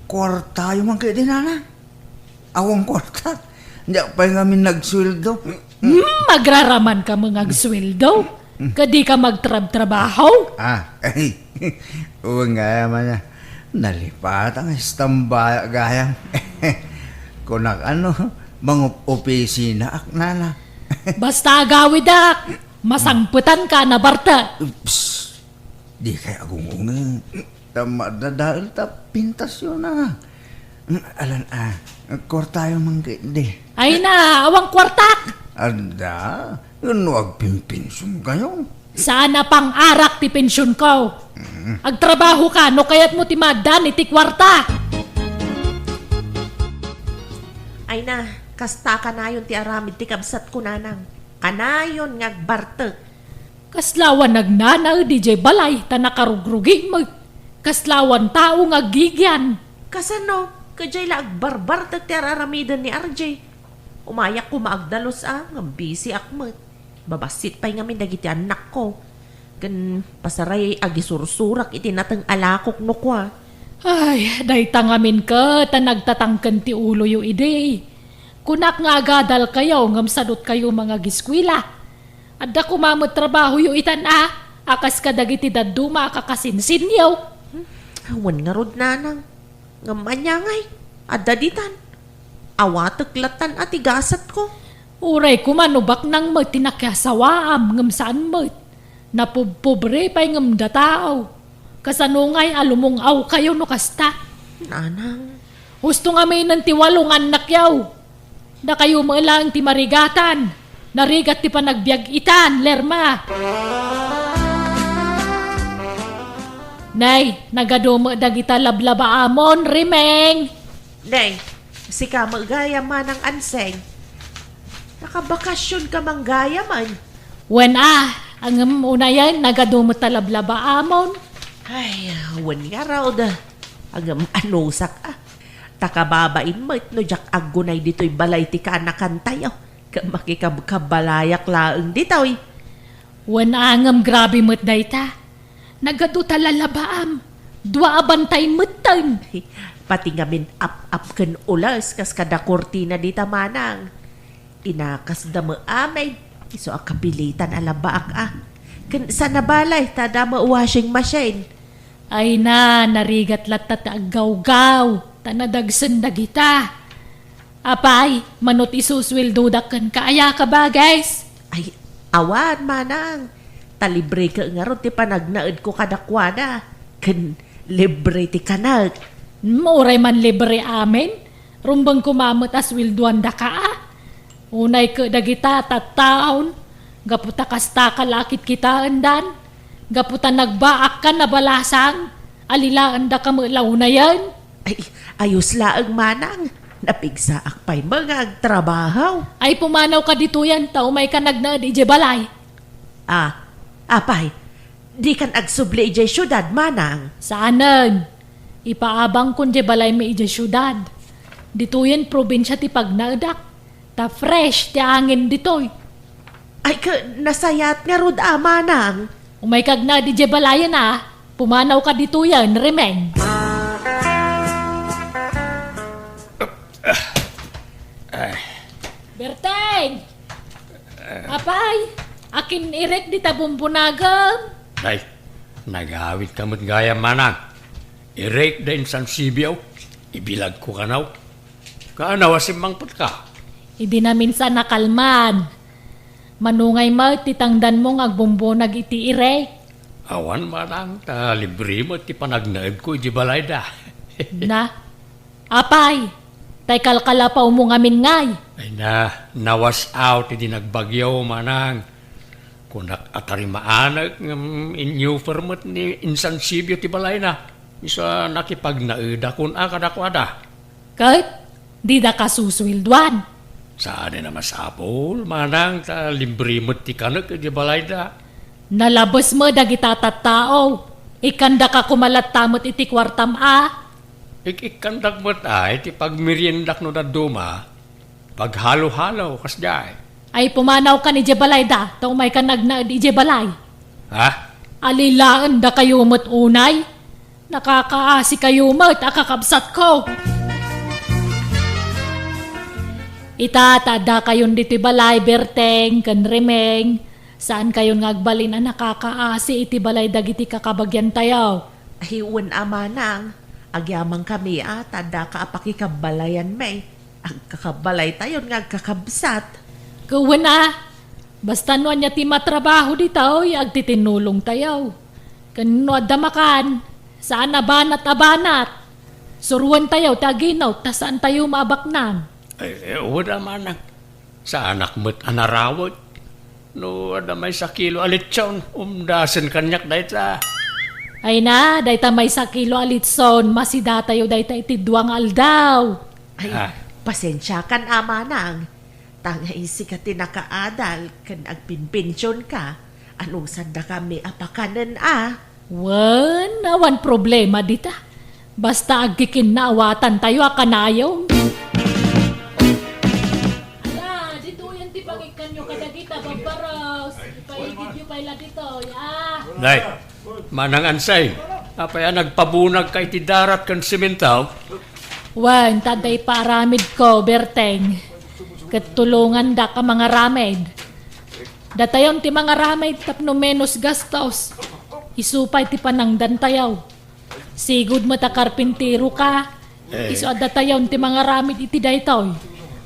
Kuartayo man kadi, nanang. Awan kuarta. Diak pay ngamin nagsueldo. Hmm, agraraman ka met nga agsueldo? Kadi ka magtrabtrabaho? Ah, ay. Wen gayam a. Nalipatan nga istambayak gayam. Kunak a no, mangup-opisinaak, nanang. Basta agawidak, masangpetan ka, nabarta. Oops. Di kay agung-ungit. Ta madadael ta pintasyon a. Mm, alan a, kuartayo man kadi. Ay na, awan kuartak! Adda, no agpinpinsionkayo. Saan a pang-arak ti pensionko. Mm. Agtrabaho ka, no kayatmo ti maaddaan iti kuarta. Ay na, kasta kanayon ti aramid ti kabsatko, nanang. Kanayon nga agbartek. Kasla awan agnanaed idiay balay ta nakarugrugi met. Kasla awan tao nga aggigian. Kasano? Kadiay la agbarbartek ti ar-aramiden ni R J. Umayak koma agdalus a, ngem bisiak met. Babassit pay ngamin dagiti annakko. Ken pasaray agisursurak iti nateng a lakok no kua. Ay, dayta ngamin ket a nagtatangken ti uloyo idi. Kunak nga agadalkayo ngem sadutkayo mangagiskuela. Adda koma met trabahoyo itan a, a kas kadagiti dadduma a kakasinsinyo. Hmm, awan ngarud, nanang. Ngem ania ngay? Adda ditan. Awatek lattan a ti gasatko. Uray koma no baknang met ti nakiasawaam ngem saan met. Napubpobre pay ngem dataaw. Kasano ngay a lumung-awkayo no kasta? Nanang. Husto ngaminen ti walo nga annakyo. Dakayo met laeng ti marigatan. Narigat ti panagbiag itan, Lerma. Nay, nagadu met dagita lablabaamon, Rimeng. Nay, sika met gayam, Manang Anseng. Nakabakasionka man gayamen. Wen a, ngem unayen, nagadu met ta lablabaamon. Ay, wen ngarud. Ngem anusak a. Ta kababain met no diak aggunay ditoy balay ti kaanakantayo. Ket makikabkabalayak laeng ditoy. Wen a, ngem grabe met dayta. Nagadu ta lalabaam. Dua a bantay metten. Pati ngamin ap-ap ken ules kas kada kurtina dita, Manang. Inakasda met amin. Isu a kapilitan a labaak a. Ken saan a balay ta adda met washing machine. Ay na, narigat latta ti aggawgaw, ta nadagsen dagita. Apay, mano ti isusueldodak kenka, aya ka, bages? Ay, awan, Manang. Ta libre ket ngarud ti panagnaedko kadakuada. Ken libre ti kanek. Hmm, uray man libre amin. Rumbeng koma met a sueldoandaka a. Unay ket dagita tattaon, gapu ta kastaka la a kitkitaendan, gapu ta nagbaakkan a balasang, alilaendaka met la unayen. Ay, ayos laeng, Manang. Napigsaak pay met nga agtrabaho. Ay, pumanawka ditoyen, ta umayka nagnaed idiay balay. Ah, apay, dikan agsubli idiay siudad, manang? Saanen. Ipaabangkon diay balaymi idiay siudad. Ditoyen probinsia ti pagnaedak. Ta fresh ti angin ditoy. Ay, ka, nasayaat ngarud a, manang. Umayka agnaed idiay balayen a. Pumanawka ditoyen, Remeng. Ay. Berteng! Apay, akin irek dita bumbunagem? Ay, nagawidka met gayam, manang. Irek da insan sibio, ibilagko kano. Kaano a simmangpetka? Idi naminsan a kalman. Manungay met ti tangdanmo nga agbumbunag iti irek? Awan, manang, ta libre met ti panagnaedko iti balayda. Na, apay, tay kalkalapawmo ngamin ngay? Ay na, nawas out idi nagbagyo, manang. Kunak a tarimaanek ngem inyuper met ni insan sibio ti balayna. Isu a nakipagnaedakon a kadakuada. Ket didaka susueldoan? Saanen a masapul, manang, ta libre met ti kanek iti balayda. Nalabes met dagita tattao. Ikkandaka koma latta met iti kuartam a. Ik-ikkandak met ay ti pagmeriendak no dadduma. Paghalo-halo, kasdiay. Ay, pumanawkan idiay balayda, ta umaykan agnaed idiay balay. Ha? Alilaendakayo met unay? Nakakaasikayo met a kakabsatko. Ita, ta addakayon ditoy balay, Berteng ken Remeng, saankayon nga agbalin a nakakaasi iti balay dagiti kakabagiantayo. Ay, wen a manang, agyamankami a ta addaka a pakikabbalayanmi. Agkakabbalaytayon nga agkakabsat. Ket wen a, basta no ania ti matrabaho ditoy, agtitinulongtayo. Ken no adda makan, saan a banat a banat. Suroentayo ti aginut, ta saantayo maabaknang. Ay, eh, wen a manang. Saanak met a narawet. No adda maysa kilo a litson, umdasen kaniak dayta. Ay na, dayta maysa kilo a litson, masidatayo dayta iti dua nga aldaw. Ay, ah, pasensiakan a manang. Ta nga isika ti nakaadal ken agpimpensionka, anusaddakami a pakanen a. Wen, awan problema dita. Basta agkikinnaawatan tayo a kanayon. Ala, ditoyen ti pangikkanyo kadagita babbaros. Ipaigidyo pay la ditoy, ah. Nay, Manang Ansay, apay a nagpabunagka iti darat ken semento? Wen, ta adda ipaaramidko, Berteng. Ket tulongandak a mangaramid. Datayon ti mangaramid tapno menos gastos. Isu pay ti panangdantayo. Sigud met a karpinteroka. Eh. Isu a datayon ti mangaramid iti daytoy.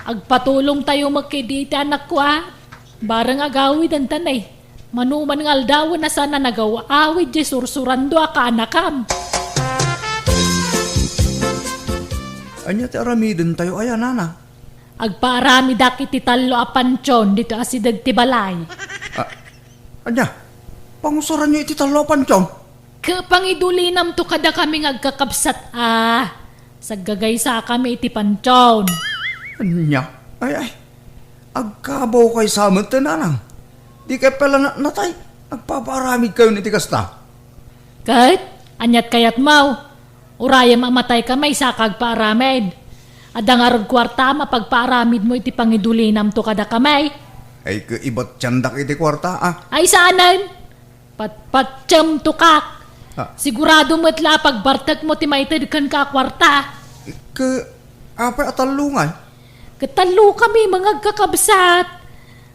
Agpatulongtayo met kadi iti anakko a. Bareng agawidenta ne. Mano man nga aldawen a saan a nagaw-awid diay sursurando a kaanakam. Ania ti aramidentayo aya, nana? Agpaaramidak iti tallo a pantion ditoy asideg ti balay. Ah, ania? Pangusuranyo iti tallo a pantion? Ket pangidulinamto kadakami nga agkakabsat a. Saggagaysakami iti pantion. Ania? Ay, ay. Agkabawkayo sa met, nanang. Dikay pay la natnatay. Agpapaaramidkayon iti kasta. Ket, ania't kayatmo? Urayem a matayka maysa ka agpaaramid. Adda ngarud kuarta a mapagpaaramidmo iti pangidulinamto kadakami. Ay, ket ibatiandak iti kuarta, a. Ay, saanen? Patpatiemto kak. Ah. Sigurado met la a pagbartekmo ti maited kenka a kuarta. Ket apay a tallo ngay? Ket tallokami nga agkakabsat.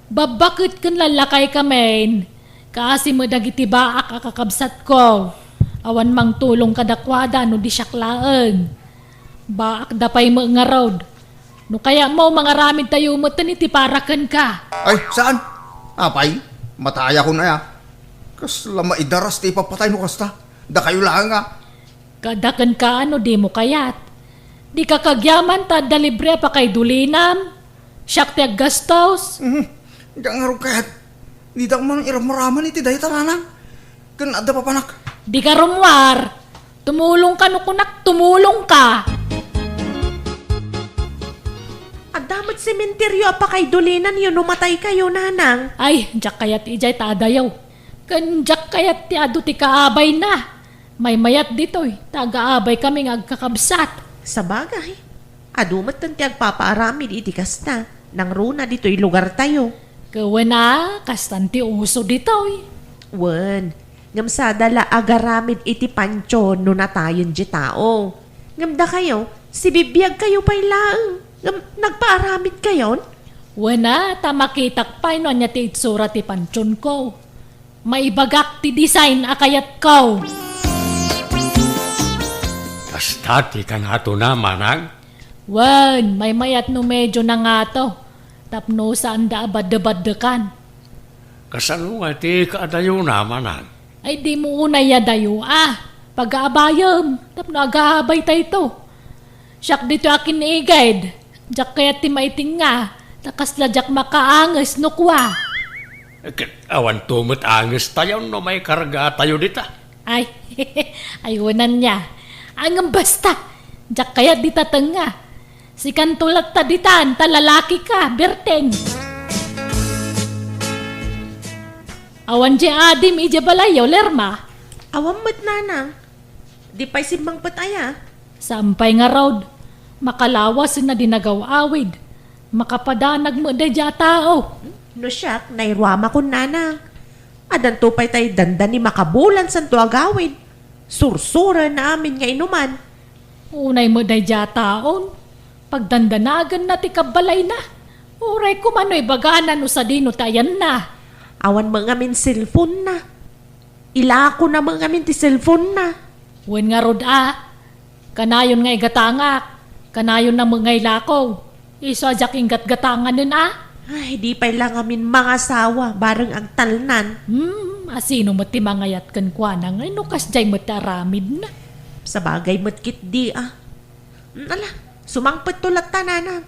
Babbaket ken lallakaykami. Kaasi met dagiti baak a kakabsatko. Awan mangtulong kadakuada no di siak laeng. Baakda pay met ngarud. No kayatmo, mangaramidtayo metten iti para kenka. Ay, saan? Apay, matayakon aya. Kasla maidaras ti ipapatay no kasta. Dakayo laeng a. Kada kenka no dimo kayat. Dika kagyaman ta adda libre a pakaidulinam. Siak ti aggastos. Mhm. Diak ngarud kayat. Didak man iramraman iti dayta, nanang. Ken adda papanak. Dika rummuar. Tumulongka no kunak, tumulongka. Amet sementeryo a pakaidulinanyo no mataykayo, nanang. Ay, diak kayat idiay ta adayo. Ken diak kayat ti adu ti kaabayna. Maymayat ditoy, ta agaabaykami nga agkakabsat. Sabagay, adu metten ti agpapaaramid iti kasta, nangruna ditoy lugartayo. Ket wen a, kastan ti uso ditoy. Wen, ngem sada la agaramid iti pantion no natayen ti tao. Ngem dakayo, sibibiagkayo pay laeng. Ngem nagpaaramidkayon? Wen a, ta makitak pay no ania ti itsura ti pantionko. Maibagak ti design a kayatko. Kasta ti kangatona, manang? Wen, maymayat no medyo nangato, tapno saanda a baddebaddekan. Kasano nga ti kaadayona, manang? Ay, dimo unay adayo a. Pagaabayem, tapno agaabaytayto. Siak ditoy a kiniged. Diak kayat ti maitinga, ta kasla diak makaanges no kua. Ket awanto met angestayon no maikargatayo dita. Ay, ay, wen ania. Ngem basta, diak kayat dita tengnga. Sikanto latta ditan, ta lalakika, Berteng. Awan diay adim idiay balayyo, Lerma? Awan met, nanang. Di pay simmangpet aya? Saan pay ngarud? Makalawasenna di nagaw-awid. Makapadanag met daydiay a tao. No siak, nairuamakon, nanang. Addanto pay tay dandani makabulan santo agawid. Sursurenna amin nga inuman. Unay met daydiay a taon. Pagdandanaganna ti kabbalayna. Uray koma no ibagana no sadino ti ayanna. Awan met ngamin cellphone-na. Ilakona met ngamin ti cellphone-na. Wen ngarud a, kanayon nga igatangak, kanayonna met nga ilako. Isu a diak inggatgatanganen a. Ay, di pay la ngamin mangasawa, bareng agtalnan. Hmm, a sino met ti mangayat kenkuana nga no kasdiay met ti aramidna? Sabagay met ketdi a. Hmm, ala, sumangpetto latta, nanang.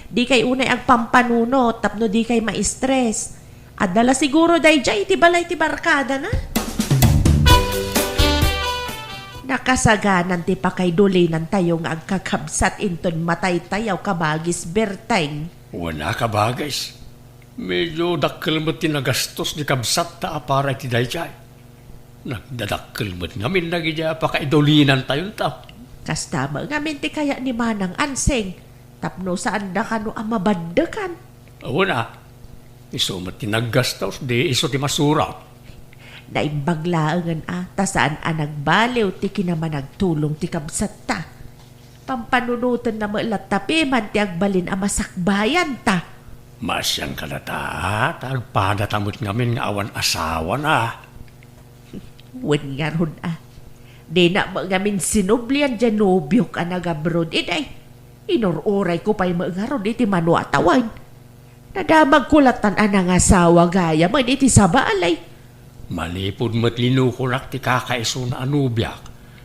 Dikay unay agpampanunot tapno dikay ma-stress. Adda la siguro daydiay iti balay ti barkadana. Nakasaganan ti pakaidulinantayo nga agkakabsat inton mataytayo, kabagis Berteng. Wen a, kabagis. Medyo dakkel met ti nagastos ti kabsatta a para iti daydiay. Nagdadakkel met ngamin dagiti a pakaidulinantayonto. Kasta met ngamin ti kayat ni Manang Ansing, tapno saanda kano a mabaddekan. Wen a, isu met ti naggastos, di isu ti masurat. Naimbag laengen a, ta saan a nagbaliw ti kinamanagtulong ti kabsatta. Pampanunotenna met latta piman ti agbalin a masakbayanta. Maasian kadata, ta agpadata met ngamin nga awan asawana. Wen ngarud a, dina met ngamin sinublian diay nobiok a nag-abroad, idi. Inur-urayko pay met ngarud iti mano a tawen. Nadamagko lattan a nangasawa gayamen iti sabali. Manipud met linukonak ti kakaisuna a nobiak,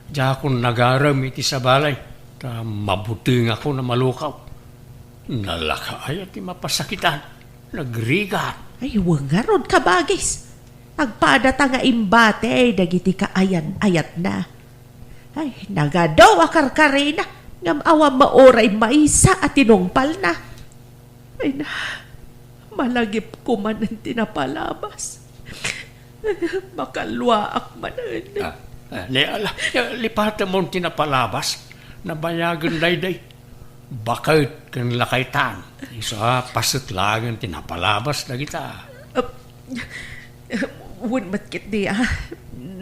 diakon nagarem iti sabali, ta mabutengakon a malukaw. Nalaka aya ti mapasakitan, nagrigat. Ay, wen ngarud, kabagis. Agpadata nga imbati dagiti kaayan-ayatna. Ay, nagadu a karkarina, ngem awan met uray maysa a tinungpalna. Ay na, malagipko manen ti napalabas. Makalluaak manen. Ah, ah, ne, ala, lipatemon ti napalabas. Nabayagen daydiay. Baket ken lakaytan. Isu a paset laengen ti napalabas dagita. Ah, wen met ketdi a,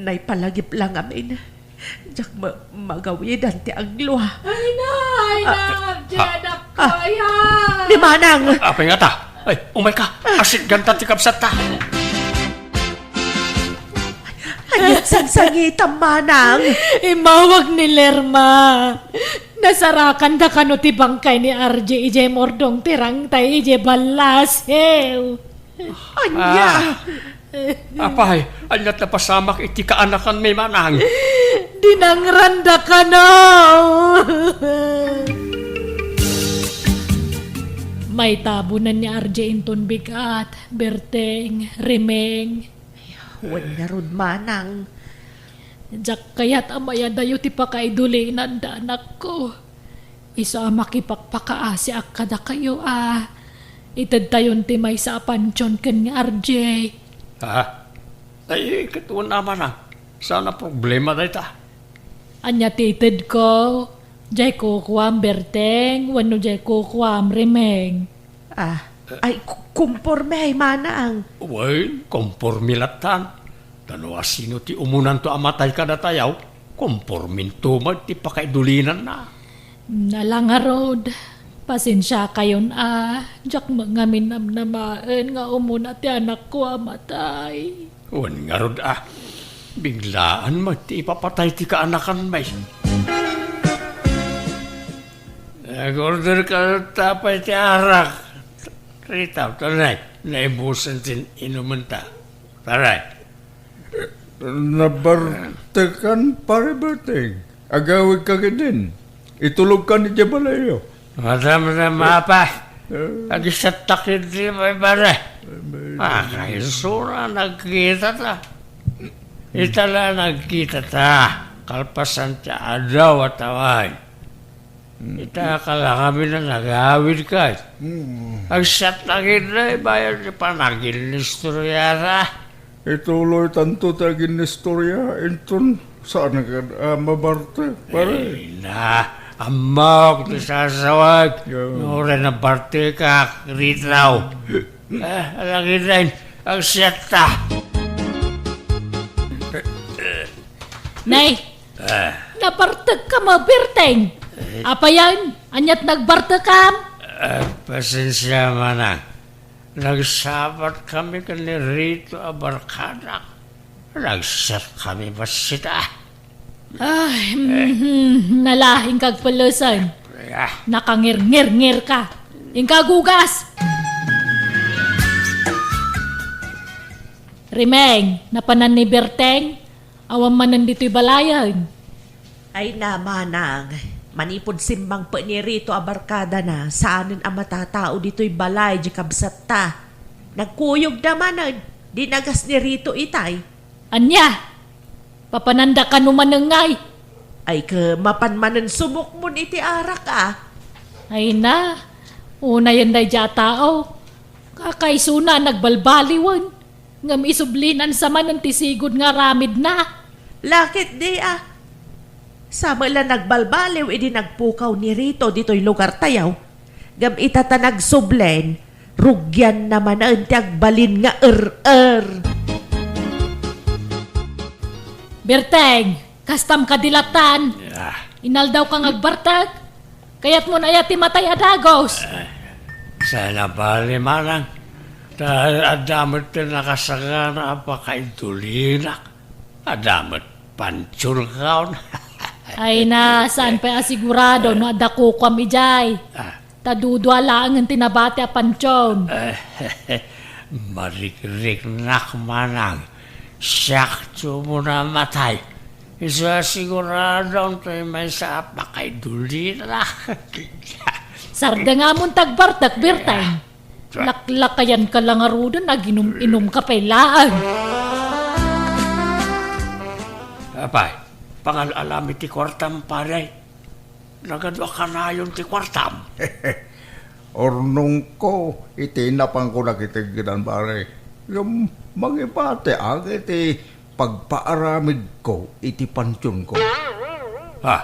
naipalagip la ngamin. Diak ma-, magawidan ti aglua. Ay na, ay na, ah, Arje, ah, anak ko, ah, ayan. Ni Manang! Apay ngata? Ay, umayka. Asitganta ti kabsatta. Ania ti sangsangitam, Manang? Immawag ni Lerma. Nasarakanda kano ti bangkay ni Arje idiay murdong ti rangtay idiay ballasiw. Ania? Ah. Apay, ania't napasamak iti kaanakanmi, Manang? Dinangranda kano. Maitabonan ni Arje inton bigat, Berteng, Rimeng. Wen ngarud, Manang. Diak kayat a mayadayo ti pakaidulinanda, anakko. Isu a makipakpakaasiak kadakayo a itedtayon ti maysa a pantion ken ni R J. Ha? Ay, ket wen a manang, saan a problema dayta. Ania ti itedko? Diay kukuam, Berteng, wenno diay kukuam, Rimeng? Ah, ay, ku-, kumporme ay manang. Wen, kumporme lattan. Ta no asino ti umunanto a matay kadatayo, kumporminto met ti pakaidulinanna. Ala ngarud, pasensiakayon a, diak met ngamin namnamaen nga umuna ti anakko a matay. Wen ngarud a, biglaan met ti ipapatay ti kaanakanmi. Nag-order ka ta pay ti arak. Rita, tanay, naibusan ti inumenta. Taray. Nabartekan, Pare Berteng. Agawidka ketdin. Itulogkan idiay balayyo. Madamdama pa. Eh. Agisattak iti baybara. Ay, may- Ah, kaisuna nagkitata. Ita la nagkitata. Kalpasan ti adaw a taway. Hmm. Ita kalakami na nagawid kay. Hmm. Agsattak iti bayan ti panagin-istorya ta. Ituloy tanto ti agin-istorya, inton saan nga, ah, mabarte, pare? Ay na, ammok ti sasawag. Yeah. Nuray nabarte ka, Ritaw. Ah, alagiden, agsiatta. Nay, ah, nabartek ka, maberteng. Eh. Apayan, aniat nagbartekam? Ah, pasensia, manang. Nagsabat kami ken ni Rito a barkadak. Nagset kami bassit a. Ay, mhm, nalaing kagpelesen. Ah. Nakangirngirngir ka. Inka agugas! Rimeng, napanan ni Berteng? Awan manen ditoy balayen. Ay na, manang, manipud simmangpet ni Rito a barkadana, saanen a matatao ditoy balay di kabsatta. Nagkuyogda manen, di nagas ni Rito itay. Ania? Papananda kano manen ngay? Ay, ke, mapan manen sumukmon iti arak, a. Ay na, unayen daydiay a tao. Kakaisuna a nagbalbaliwen. Ngem isublinan sa manen ti sigud nga aramidna. Lakit di a. Sa met la nagbalbaliw idi nagpukaw ni Rito ditoy lugartayo. Ngem ita ta nagsublen, rugianna manen ti agbalin nga er-er. Berteng, kastam kadi lattan? Ah. Inaldaw ka nga agbartek? Kayatmon aya ti matay a dagus? Eh, saan a bali, manang. Ta adda met ti nakasagana a pakaidulina. Adda met pantionkaon. Ay na, saan pay a sigurado no adda kukuam idiay? Ah. Ta dudua laengen ti nabati a pantion. Eh, marikriknak, manang. Siak ti umuna a matay. Isu a siguradon toy maysa a pakaidulina. Sardengamon ti agbartek, Berteng. Ah. Laklakayan ka la ngaruden, aginum-inum ka pay laeng. Apay, pangal-alami ti kuartam, pare. Nagadu a kanayon ti kuartam. Urnongko iti napanko dagiti aggedan, pare. Ngem mangibatiak iti pagpaaramidko iti pantionko. Ha?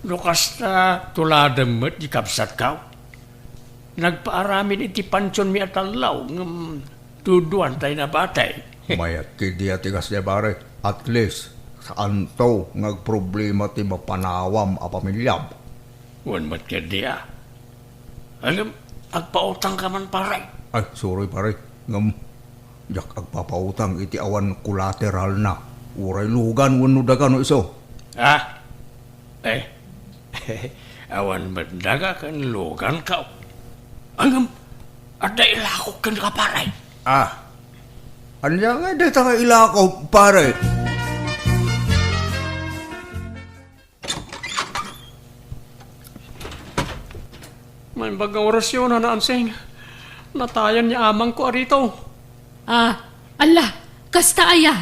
No kasta, tuladem met di kabsatko. Nagpaaramid iti pantionmi a tallo, ngem duduan tay nabati. Mayat ketdi a ti kasdiay, pare. At least, saanto nga agproblema ti mapanawam a pamiliam. Wen met ketdi a. Ngem, agpautang ka man, pare. Ay, sorry, pare. Ngem, diak agpapautang iti awan kolateralna. Uray lugan wenno daga no isu. Ah? Eh, awan met daga ken luganko. Ngem, adda ilakok kenka, pare. Ah, ania ngay dayta nga ilakok, pare? Naimbag nga orasyon, Nana Ansing. Natayan ni amangko a Rito. Ah, ala, kasta aya?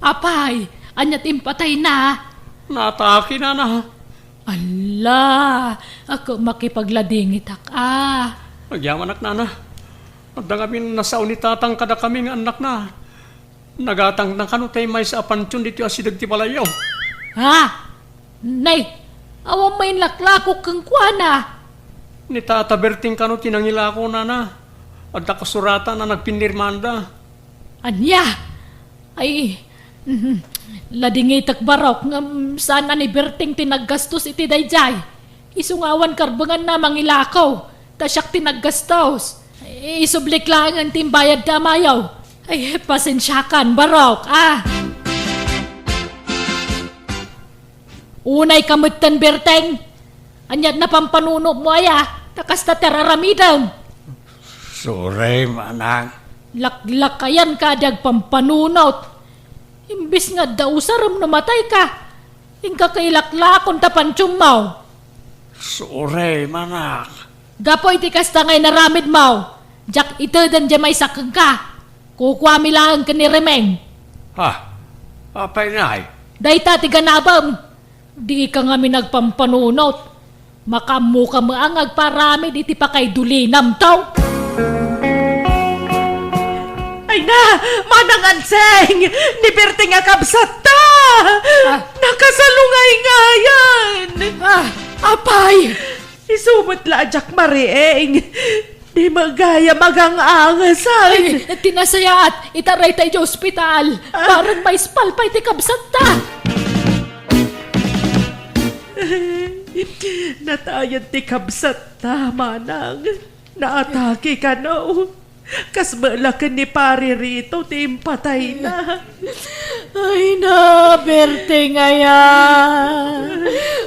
Apay, ania ti impatayna? Naatake, nana. Ala, Ako makipagladingitak, a. Agyamanak, nana. Adda ngamin nasao ni tatang kadakami nga annakna. Nagatangna kano tay maysa a pantion ditoy asideg ti balayyo. Ha? Nay, awan main laklakok kenkuana. Ni Tata Berting kano ti nangilako, nana. Adda kasuratan a nagpinirmanda. Ania? Ay, mhm. Ladingitek, Barok, ngem saan a ni Berting ti naggastos iti daydiay. Isu nga awan karbenganna mangilako, ta siak ti naggastos. Isublik laengen ti imbayad ti amayo. Ay, pasensiakan, Barok, a. Unayka metten, Berting. Ania ti napampanunotmo aya, ta kasta ti ar-aramidem. Sorry, manang. Laklakayanka a di agpampanunot. Imbes nga adda usarem no matayka, inka kailaklakon ta pantionmo. Sorry, manak. Gapu iti kasta nga inaramidmo, diak iteden diay maysa kenka. Kukuami laeng ken ni Remeng. Ha? Apay, nay? Dayta ti ganabem. Dika ngamin agpampanunot. Makaammoka met nga agparamid iti pakaidulinam, to. Ay na, Manang Anseng! Ni Berting a kabsatta! Ah. Nakasalungayngayan! Ah, apay! Isu met la a diak mariing. Di met gayam agang-angesan. Ay, ti nasayaat, itaray ta idiay ospital. Ah. Bareng maispal pay ti kabsatta. Natayen ti kabsatta, manang. Naatake kano. Kas met la ken ni Pari Rito ti impatayna. Ay na, Berting aya.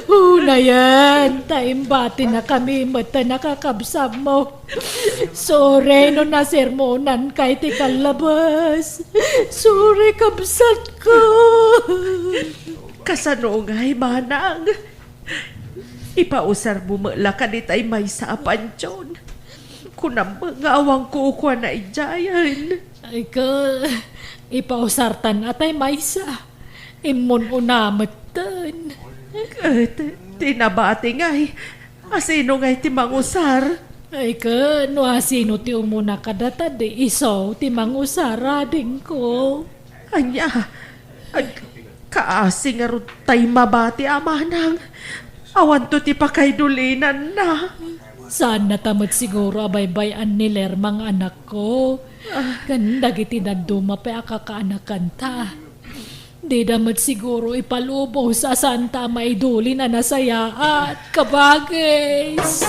Unayen, ta imbatinakami met ta nakakabsatmo. Sorry no nasermonanka iti kallabes. Sorry, kabsatko. Kasano ngay, manang? Ipausarmo met la kadi tay maysa a pantion. Kunam nga awan kukuana idiayen. Ay ka, ipausartan a tay maysa. Immun-una metten. Ket ti nabati ngay, asino ngay ti mangusar? Ay ka, no asino ti umuna kadata, di isu ti mangusar, adingko. Ania? Ag-, kaasi ngarud tay mabati a manang. Awanto ti pakaidulinanna. Saanna ta met siguro a baybay-an ni Lerma nga anakko. Ah. Ken dagiti dadduma pay a kakaanakanta. Dida met siguro ipalubos a saanta a maidulin a nasayaat, kabagis.